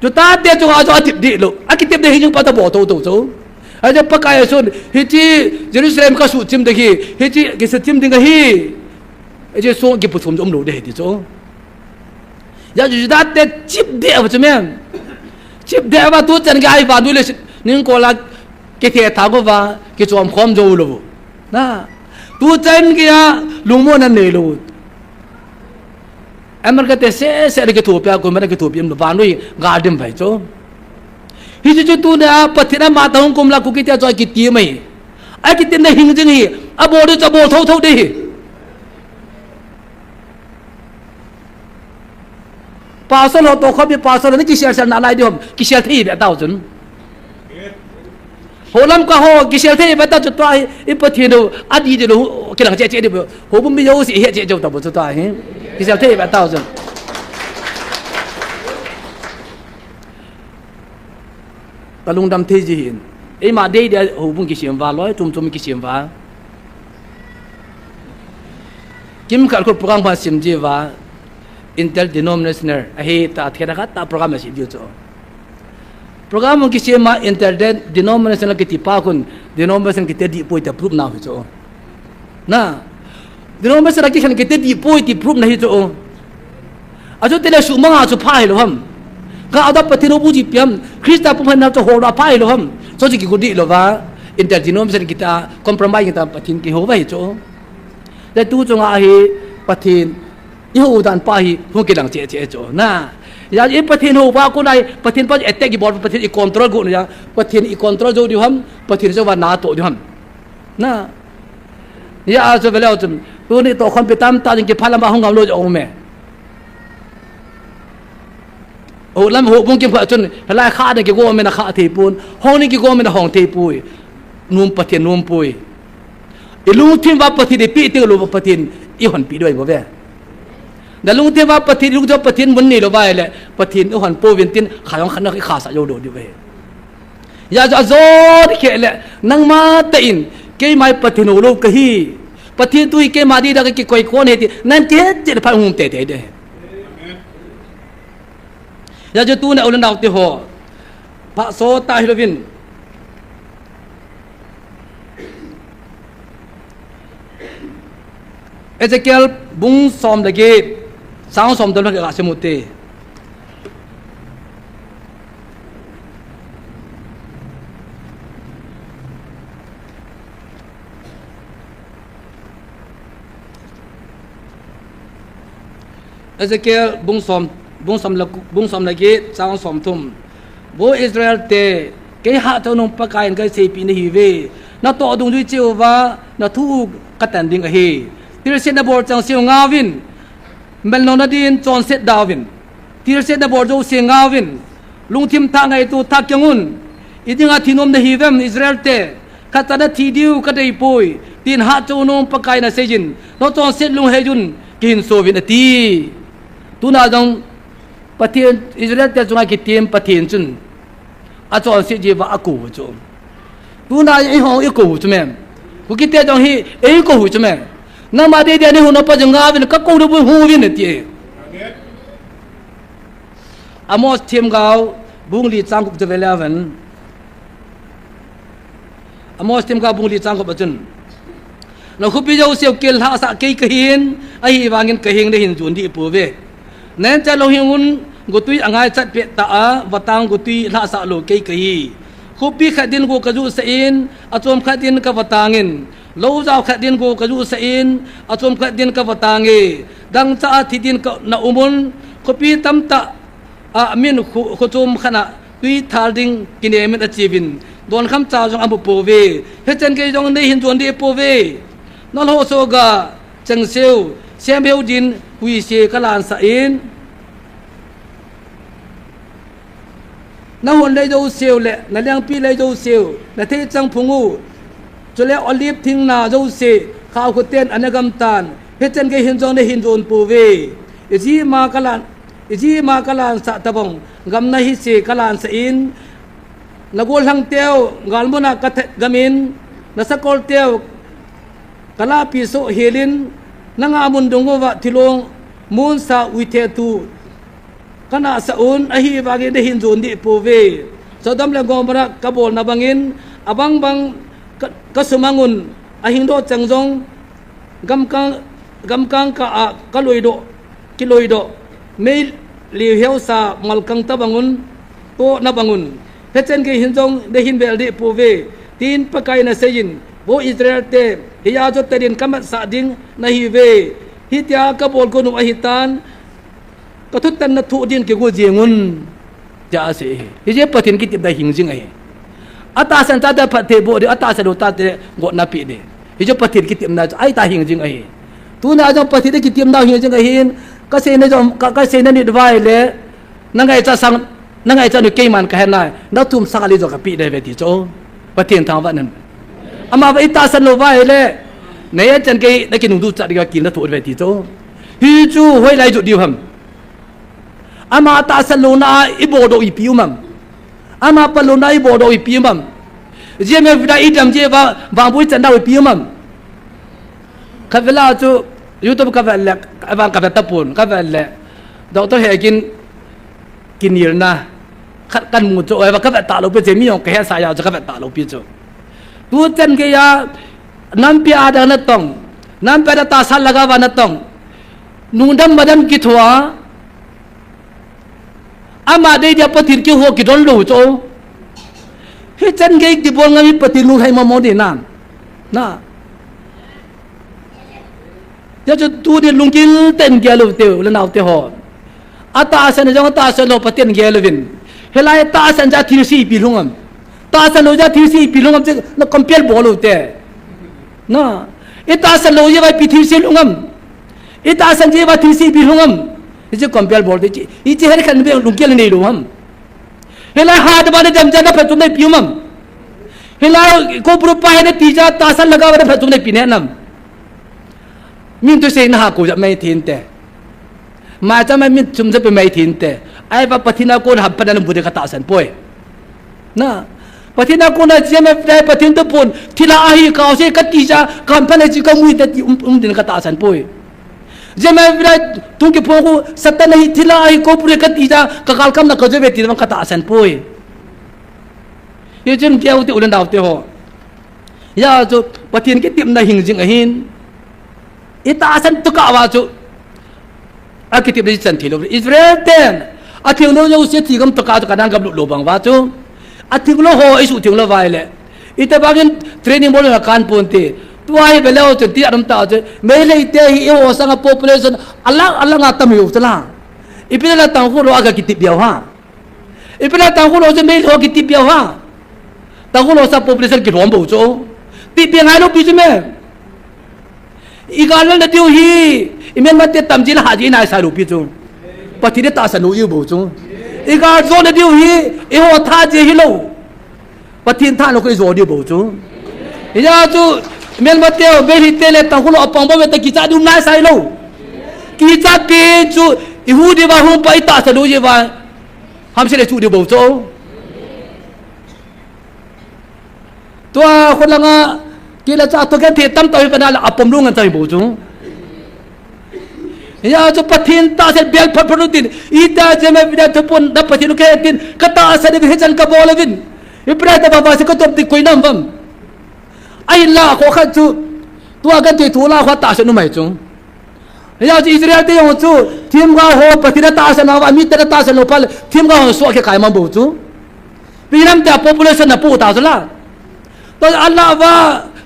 Juda te chunga chu a tep dih lo. A kitepna hi jing pa ta bo to to chu. Ajo Pakai asun, hichi Jerusalem ka suchim ding hi, hichi kisuchim ding ahi. Hichi song kipuchom um lo de hi ti chu. Ya Juda te chip de ava chu men. Chip de ava tuchan gei ahi van du le ning ko la kithe tha ko va, kichom khom jo lo. Na. Tuchan gei a lungmon a nei lo. America te sese le kithopi a, kum le kithopi em lo, vannoi gal dim vai chu. Hichu chu tuna Pathen ama ta hung kum la Kuki te chu kiti mai. A kitepna hing jing hi, a bol chu a bol tho tho de hi. Pastor ho to khopi pastor ni kisel sel nalai di hom, kisel thei ve tau chun. Ho lamkai ho, kisel thei ve ta chu tua hi, i Pathen u, a di di lo, kilang che che di bo. Houbung mi jouse, he che che ta bo chu tua hi. Kisel thei ve tau chun. Ka lungdam thei ji hin. Eima dei dei houbung kisem va loi, chom chom kisem va. Kimkhat khu program khat sim ji va. Interdenominational, ahi ta thena khat ta program a si diu chu. Program hung kisem a interdenominational kiti pa khun denomination kiti dih poi ti proof nau hi chu. Na. Denomination a kikhen kiti dih poi ti proof na hi chu. Achu tile sumanga chu pha hi lo ham. Ka ada Pathen u bu ji pi ham. Christa pu phan na chu ho la pha hi lo ham. Chu chu kigu dih lo va. Interdenomination kita compromise kita Pathen kiho va hi chu. Le tu chunga hi Pathen i ho dan pa hi hung kilang che che chu. Na. Ya i Pathen ho pa ko nai, Pathen pa attack i bol, Pathen i control go ya. Pathen i control jo diu ham, Pathen jo va na to diu ham. Na. Ya a chu vele chun. Tuni to khom pi tam ta ding kiphalam ba hung ngam lo jo me. Ho lam houbung kim pha chun, halai kha ding kigom in a kha thei pon, hong ding kigom in a hong thei poi. Nom Pathen nom poi. I lungthim va Pathen i pi ting lo Pathen i hon pi doi bo ve. Na lungthim va Pathen, lungthim va Pathen mun nei lo va le, Pathen i hon po vin tin, kha jong khan i kha sa jo do di ve. Ya jo jo di khe le, nangma ta in, keima Pathen u lo ka hi. Pathen tu hi keima di da ka kikoi kon he ti, nan ke che le pha hung te te de. Ya chu tuna u le nau te ho. Pha so ta hi lo vin. Ezekiel bung som le get, chang som dal ka sim u te. Ezekiel bung som, bung som le, bung som le get, chang som thum. Vo Israel te, kei hatah u nung Pakai in ka seipi na hi ve. Na toh dungjui cheh uva, na thu u ka tan ding ahi. Thilse na bol chang seh u ngah uvin. Melnona din chonset da uvin. Thilse na bol jouse ngah uvin. Lungthim thah ngaito thah keng un. Idinga thi nom nahiuvem Israel te. Khat cha nathi diu kadei poi. Tin hahchou nom Pakai naseiyin. Nachonset lunghei un. Kihinso uvin ati. Tuna jong Pathen Israel te chunga kitem Pathen chun. Achonset jiuva akou chu. Tuna eiho eikou chu me. Kukite jong hi eikou chu me. Nangma dei dei ni hung napa jong ngauvin kakou diu bou hung uvin ati. Amos themgao bung li chang gup chu vele uvin. Amos themgao bung li chang gup a chun. Nakhopi jouseu kel lhahsah kei kahin, ahivangin kaheng nahin jon deh pouve. Nahin chat lou heng un, gotwi angaichat pet tah a, vatang gotwi lhahsah lou kei kahi. Khopi khat din go kajuhsah in, achom khat din kavatang in. Lou jao khat din go kajuhsah in, achom khat din kavatang e. Dangchah a thi din ka, na um un, khopi tamtah a min kho, khochom khat a twi thal ding kinem in achiuvin, donkham cha jong amu pouve. Hichan gei jong neihin jon deh pouve. Nalhosoh ga, chengseu, semheu din, huise kalansah in. Nahon lei jouseu le, nalengpi lei jouseu, natheichang phung u, chule olive thing na jouse, khaokhoten ana gamtan, hichan gei hin jong neihin jon pouve. Ijeh ma kalan, ijeh ma kalansah tabang, gam nahise kalansah in, nagollhang teu, galmun a kathat gam in, nasakol teu, kalahpi soh hel in, nanga mun dung uva thilong, monsa uithe tu, kanahsah un, ahivangin neihin jon deh pouve. Sodom le Gomorrah kabolna bangin, abang bang ka, kasumang un, ahingdoh chang jong, gamkang, gamkang kah a kaloidoh, kiloidoh, mei liu heusa malkang tabang un, tohna bang un. Hichan gei hin jong neihin vel deh pouve. Tin Pakai in aseiyin, vo Israel te, hiya chu tadin kamatsah ding nahiuve. Hitia kabol gon u ahitan, kathutan nathoh din kigo jeng un. Tia asei hi. Hijeh Pathen kitepna hing jing ahi. Atahsan chate phatthei boh ding, atahsan lou chate gotna pe ding. Hichu Pathen kitepna chu ahita hing jing ahi. Tuna jong Pathen kitepna hing jing ahin, kaseina jong, ka, kaseina nit uva ahile, nangaichat sang, nangaichat u keiman kahe nai, nathum sang ali jong kapeh ding ahiuve ti chu. Pathen thangvah in. Amavang itahsan lou uva ahile, nahichan gei nakinung duchat ding a kil nathoh uve ti chu. Hichu hoilai jot diu ham. Ama tahsan louna a iboldoh ipi um am. Ama phatlouna a iboldoh ipi um am. G M F te idam jeh uva, vangboh ichan nau ipi um am. Khatvela chu, YouTube kavet le, avang kavet tapon, kavet le. Doctor Hegin kinelna. Khat kamu chu, oi, kavet talou pi chu, mi jong kahesah a chu kavet talou pi chu. Tuchan geiya, nampi a dang natong, nampi a dang tahsan lhagao va natong. Nungdam madam kithoa, ama dei dia Pathen kihou kidon lou chu. Hichan gei kibol ngam hi Pathen lunglhai mama ding nam. Na. Hijeh chun tuni lunggil tah in gel u te u le nao te ho. Atahsan jong atahsan lou Pathen gel uvin. Hilai tahsan jeh a thilse ipi lhung am. Tahsan lou jeh a thilse ipi lhung am chu na compare bol u te. Na. Itahsan lou jeh uva ipi thilse lhung am. Itahsan jeh uva thilse ipi lhung am. Hichu compare bol te chi. Hichu hel khan be lunggel nei lou ham. Hilai hat ba na dam jeh a na phatchomna ipi um am. Hilai Koubru pa hi nati jeh a tahsan lhagao va na phatchomna ipi nei nam. Min thusei na ha ko ja mai thin te. Maicham a min chum ja pe mai thin te. Ahivang Pathen a kona hampa na bu ding katahsan poi. Na. Pathen a kona G M F te Pathen toh pon thilha ahi kaose kati jeh a kahampa na chu kamu in te ti um, um ding katahsan poi. G M F te tung kiphong u Satan ahi thilha ahi Koubru kati jeh a kagalkam na kajo uve ti vang katahsan poi. Hichun keu te u le nao te ho. Hijeh chun Pathen kitepna hing jing ahin. Itahsan tokah uva chu. Akitepna ichan thei lou. Israel ten. Atheng lou jouse thi gam tokah chu Canaan gam lut lou bang uva chu. Atheng lou ho isuh theng lou uva ahile. Itobangin training bol na kan pon te. Tua hi ve leu chun ti anom ta chu. Meitei te hi eiho sanga population alang alang a tam hiu chu la. Ipi le Tangkhul ho a kakitep diu ha. Ipi le Tangkhul ho chu Meitei ho kitep diu ha. Tangkhul ho sanga population kilhom bou chu. Tep be ngai lou pi chu me. Igal lal na diu hi. I Myanmar te tam jeh le ha jeh naisah lou pi chu. Pathen in tahsan lou iu bou chu. I gal jona diu hi, i ho tha je hilou. Pathen tha lou koi jo diu bou chu. Hijeh chun, melma teu, Meitei te le Tangkhul ho apang bou ve ta kicha diu nai sai lou. Kicha pen chu, i hu diu va hung pa i tahsan lou je va. Hamse le chu diu bou chu. Tua khulanga, kila cha to kan the tam ta hi pa na la apom lou ngan chai bou chu. Hijeh chun Pathen tahsan bel phat phat u tin, ita jema vida thupon da Pathen u khen tin, ka tahsan hi hichan ka bol uvin. Hi prai ta ba ba se ka tom ti koi nam vam. Ahinla kho khat chu, tua kan thei thu la kho tahsan u mai chu. Hijeh chun Israel te jong chu, themgao ho Pathen a tahsan uva, mi te na tahsan lou phat le, themgao ho suh a kikai man bou chu. Pi nam te population na pu ta chu la. To Allah va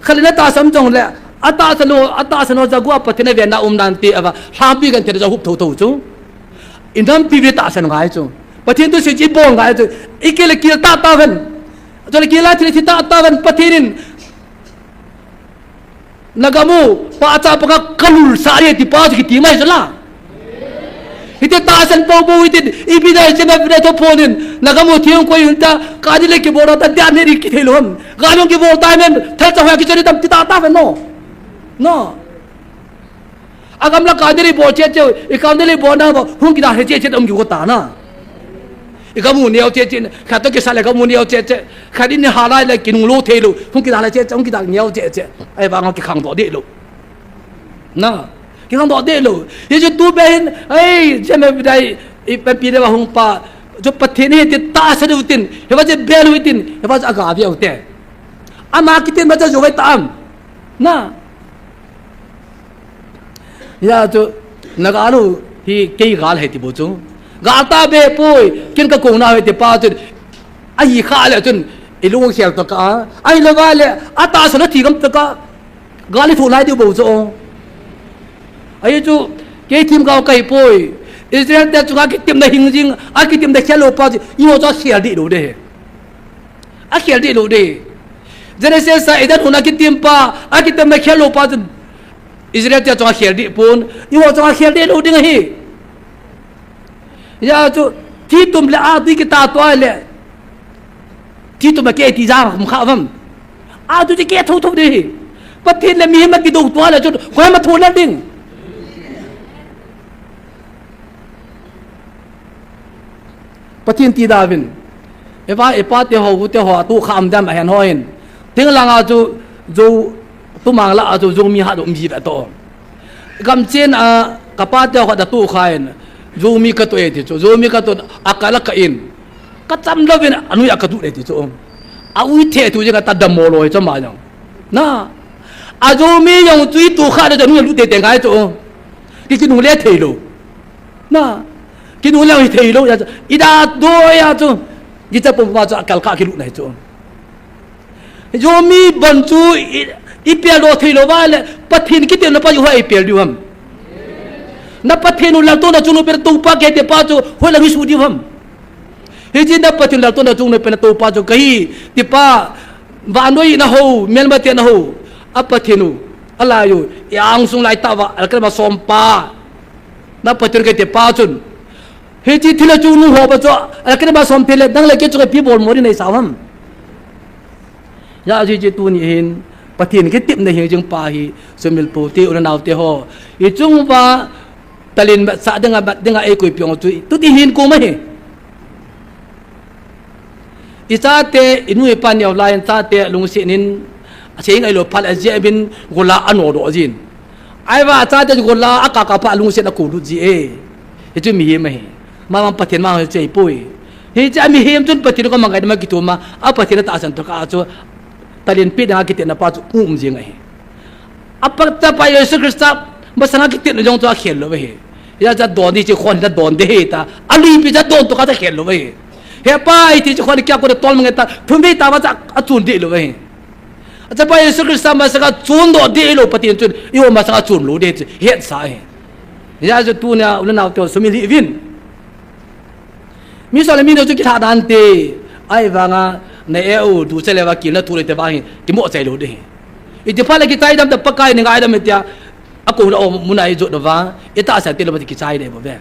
khalina tahsan jong le, atahsan u, atahsan u jagua Pathen a venna um nan ti ava, lhampi kan thei ja hup tho tho chu. Inam pi ve tahsan ngai chu. Pathen tu si ji bol ngai chu. Ikil kil ta ta ven. Chule kil a thil thi ta ta ven Pathen in. Na gam u, pa cha pa ka kalul sa re ti pa chu kiti mai chu la. Hiti tahsan pou pou hiti, ipi dai chena pi dai to phonin, na gam u thiang koi hin ta, ka ni le kibol ta, dia ne ri kithei lou ham. Ga long kibol ta men, thal cha hoa kichori tam ti ta ta ven no. No. Agam la ka ni ri bol che che, i ka ni ri bol na ba, hung kida he che che tam ki ko ta na. I ka mu neo che che, khat to kisa le ka mu neo che che, khat in ha lai le kinung lou thei lou, hung kida le che che, hung kida neo che che. Ahivang kikhang doh deh lou. Na, kikhang doh deh lou. Hichu tu be hin, ai, chena pi dai, i pa pi le va hung pa, chu Pathen hi ti tahsan u tin, hiva che bel u tin, hiva che aga ve u te. Ama kitin ma cha jo vai ta am. Na. Hijeh chun, na gal u hi kei gal ahi ti bou chu. Gal ta be poi, ken ka kou nau ahi ti pa chun, ahi kha le chun, i lung khel ta ka, ahilou va le, atahsan a thi gam ta ka, gal i thu lai diu bou chu. Ahi chu, kei themgao ka hi poi, Israel te chunga kitemna hing jing, akitemna khel lou pa chu, i ho chu akhel dih lou ding. Akhel dih lou ding. Genesis a Eden hon a kitem pa, akitemna khel lou pa chun Israel te chunga khel dih pon, i ho chunga khel dih lou ding ahi. Hijeh chun, thi tum le a tui kita tua le. Thi tum a ke ti ja khum kha vam. A tui ti ke tho tho ding ahi. Pathen le mihem a kidou tua le chun, koi ma tho le ding. Pathen ti da vin. Eva, epa te ho, u te ho, atu kha am dam a hen ho hin. Ting langa chu, Zo, tumang la a chu, Zomi hat um ji ve to. Gam chen a, ka pa te ho da tu kha in. Zomi ka tu e ti chu, Zomi ka tu a ka la ka in. Ka cham lo vin, anui a ka tu le ti chu. A ui the tu je ka ta dam mo lo e chu ma jong. Na. A Zomi jong chu i tu kha da chu, anui a lu te te ngai chu. Ki ki nu le thei lo. Na, kinu leng hi thei lo, ya chu. I da do ya chu. Kicha pum pa chu akal kha kilut nai chu. Zomi bon chu i, i pel do thei lo va le, Pathen kitemna pa chu hoi i pel diu ham. Na Pathen u laltouna chungnung pen Toupa kiti pa chu hoi la hi su diu ham. Hiche na Pathen laltouna chungnung pen Toupa chu kahi, ti pa, vannoi na ho, melmate na ho. A Pathen u, a lai u, i angsung lai tah uva, alkema som pa. Na Pathen kiti pa chun. Hiche thil a chungnung ho pa chu, a kene ba som thil le, nang le kei chu ipi bol mo ding nei sa ham. Ya, hiche tuni hin, Pathen kitepna hing jing pa hi, sumil pu te, u le nao te ho. I chung uva, talin mat sa dinga, mat dinga ei koi piong chu, tu ti hin kum ahi. I chate, i nu i pa neo lai in chate lungset in, a sei ngai lou phat le a jeh in golla a no doh jin. Ahivang a chate golla a kaka pha lungset a ko lut ji e. Hichu mihem ahi. Mama Pathen ma hichu ahipoi. Hichu a mihem chun Pathen ko mangai ma kithum a, a Pathen a tahsan tokah chu talent pi dang a kitepna pa chu um jing ahi. A pa, chapa Jesu Christa masanga kitepna jong chu a khel lou ahi. Hijeh chun don ding chu khon hita don ding ahi ta. A luipi chu don tokah chu a khel lou ahi. He pa, iti chu khon kya ko tol mang ta. Thum ding ta ba chu a chun ding lou ahi. A chapa Jesu Christa masanga chun doh ding lou Pathen chun. I ho masanga chun lou ding chu. Hetsa ahi. Hijeh chun tunia u le nao te sumil hih uvin. Mi sole mi neo chu kilha dan te, ahivanga, na e u, duche le va kil na thu le te va hi, kimo chai lou ding. Iti phat le kichai dam ta Pakai ni ngai dam tia, a ko la o muna i jot va, i tahsan te lou va ti kichai ding bou ve.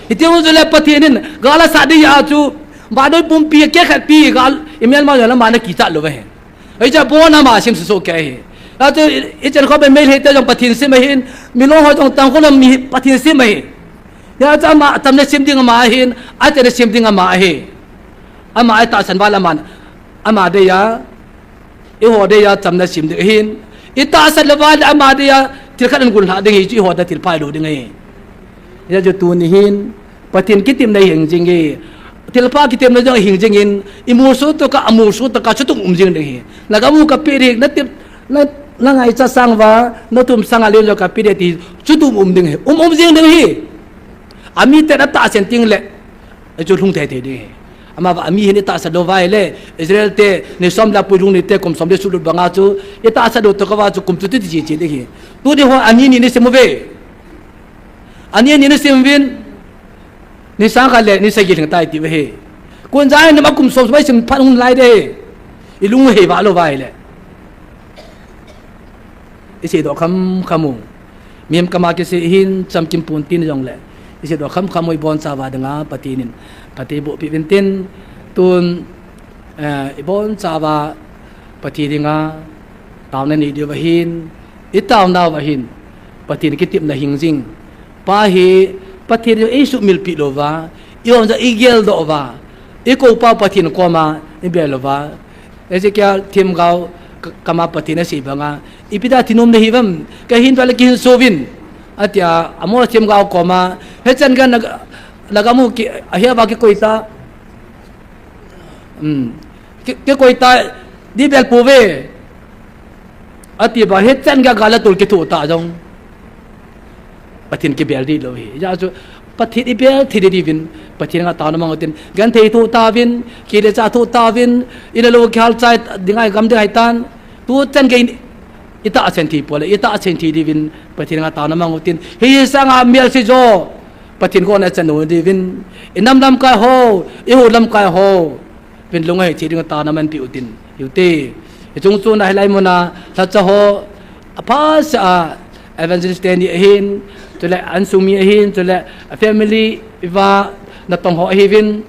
Hiti ho chu le Pathen in gal asat ding a chu, vannoi pumpi a kekhat pi gal i melma jong le ama ana kichat lou ahi. Hiche a bon ama sim susu kei ahi. Achu i, i chan khop a Meitei te jong Pathen sim ahin, Milong ho jong Tangkhul a mi Pathen sim ahi. Hijeh chun ama chamna sim ding ama ahin, achanna sim ding ama ahi. Ama itahsan val aman, ama dei a, eiho dei a chamna sim ding ahin. Itahsan lou val ama dei a thil khat ahin gun lha ding ahi, chu eiho dei a thil pha lou ding ahi. Hijeh chun tuni hin, Pathen kitepna hing jing e. Thilpha kitepna jong hing jing in, imut sot tokah, amut sot tokah, chutum um jing ding ahi. Nagam u kapeh ding, natep, na, nangaicha sang uva, nathum sang a len jong kapeh ding ti, chutum um ding ahi. Um, um jing ding ahi. Ami ten atahsan teng le, chu lhung thei thei ding ahi. Ama va, ami hin itahsan lou uva ahile, Israel te, ni som le pui lhung ni te, kum som le sut lut banga chu, itahsan lou tokah uva chu, kum chu ti ti chi chi ding ahi. Tuni ho, ani ni ni sim uve. Ani ani nasim uvin, ni sang khat le ni sagi lhing tai tiu ahi. Kun jai nam a kum som som sim phat hung lai ding ahi. I lung hei vah lou uva ahile, i seidoh kham kham u. Mihem kama kisei hin chamkim pon tin jong le, i seidoh kham kham u, i boncha uva dinga Pathen in phatthei eiboh peh uvin tin, tun, eh, i boncha uva Pathen dinga taona nei diu ahin, i taona uva hin Pathen kitepna hing jing. Pa hi Pathen in eisuhmil peh lou uva, i om jong i geldoh uva, i kou pa Pathen koma i bel uva. Ezekiel themgao k-, kama Pathen asei banga, ipi dia thinom nahi uvem, kahin val le kihin so uvin, atia, Amos themgao koma, hichan geiya na, nagam u ki, ahia uva kikoi ta. Um, ki, kikoi ta, di bel pouve. Ati ba, hichan geiya gal a tol kithoh ta jong, Pathen kibel dih lou ahi. Hijeh chun, Pathen i bel thei ding diuvin, Pathen henga taona mang utin, genthei thoh tauvin, kile cha thoh tauvin, i le lou kihal chai ding ahi, gam ding ahi tan, tuchan geiya i tahsan thei pole, i tahsan thei diuvin, Pathen henga taona mang utin, hi sanga melse jo, Pathen koma i chan u diuvin, i nam lamkai ho, i hou lamkai ho, vin lunghei thei ding taona manpeh utin, hiu te. Hiche chung chon a hilai muna, lhacha ho, apha seh a, evangelist teni ahin, chule insung mi ahin, chule family, i va, natong ho ahiuvin,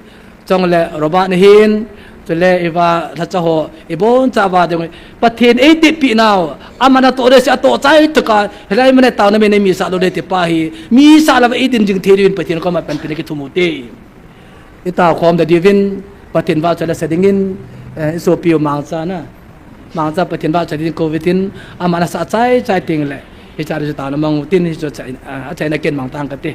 chule Robert ahin, chule i va, lhacha ho, i boncha uva ding, Pathen eitepeh nau, aman atoh ding seh atoh chai tokah, hilai muna taona mei nei misah lou ding ti pa hi, misah louva i din jing thei diuvin Pathen koma panpina kithum u te. I tao khom da diuvin, Pathen vahchoi la sa dingin, eh, i sopi u Mangcha na. Mangcha Pathen vahchoi ding kou utin, aman asah chai chai teng le, hiche a chu taona mang utin, hiche chu achai, ah, achaina ken mang tang kate.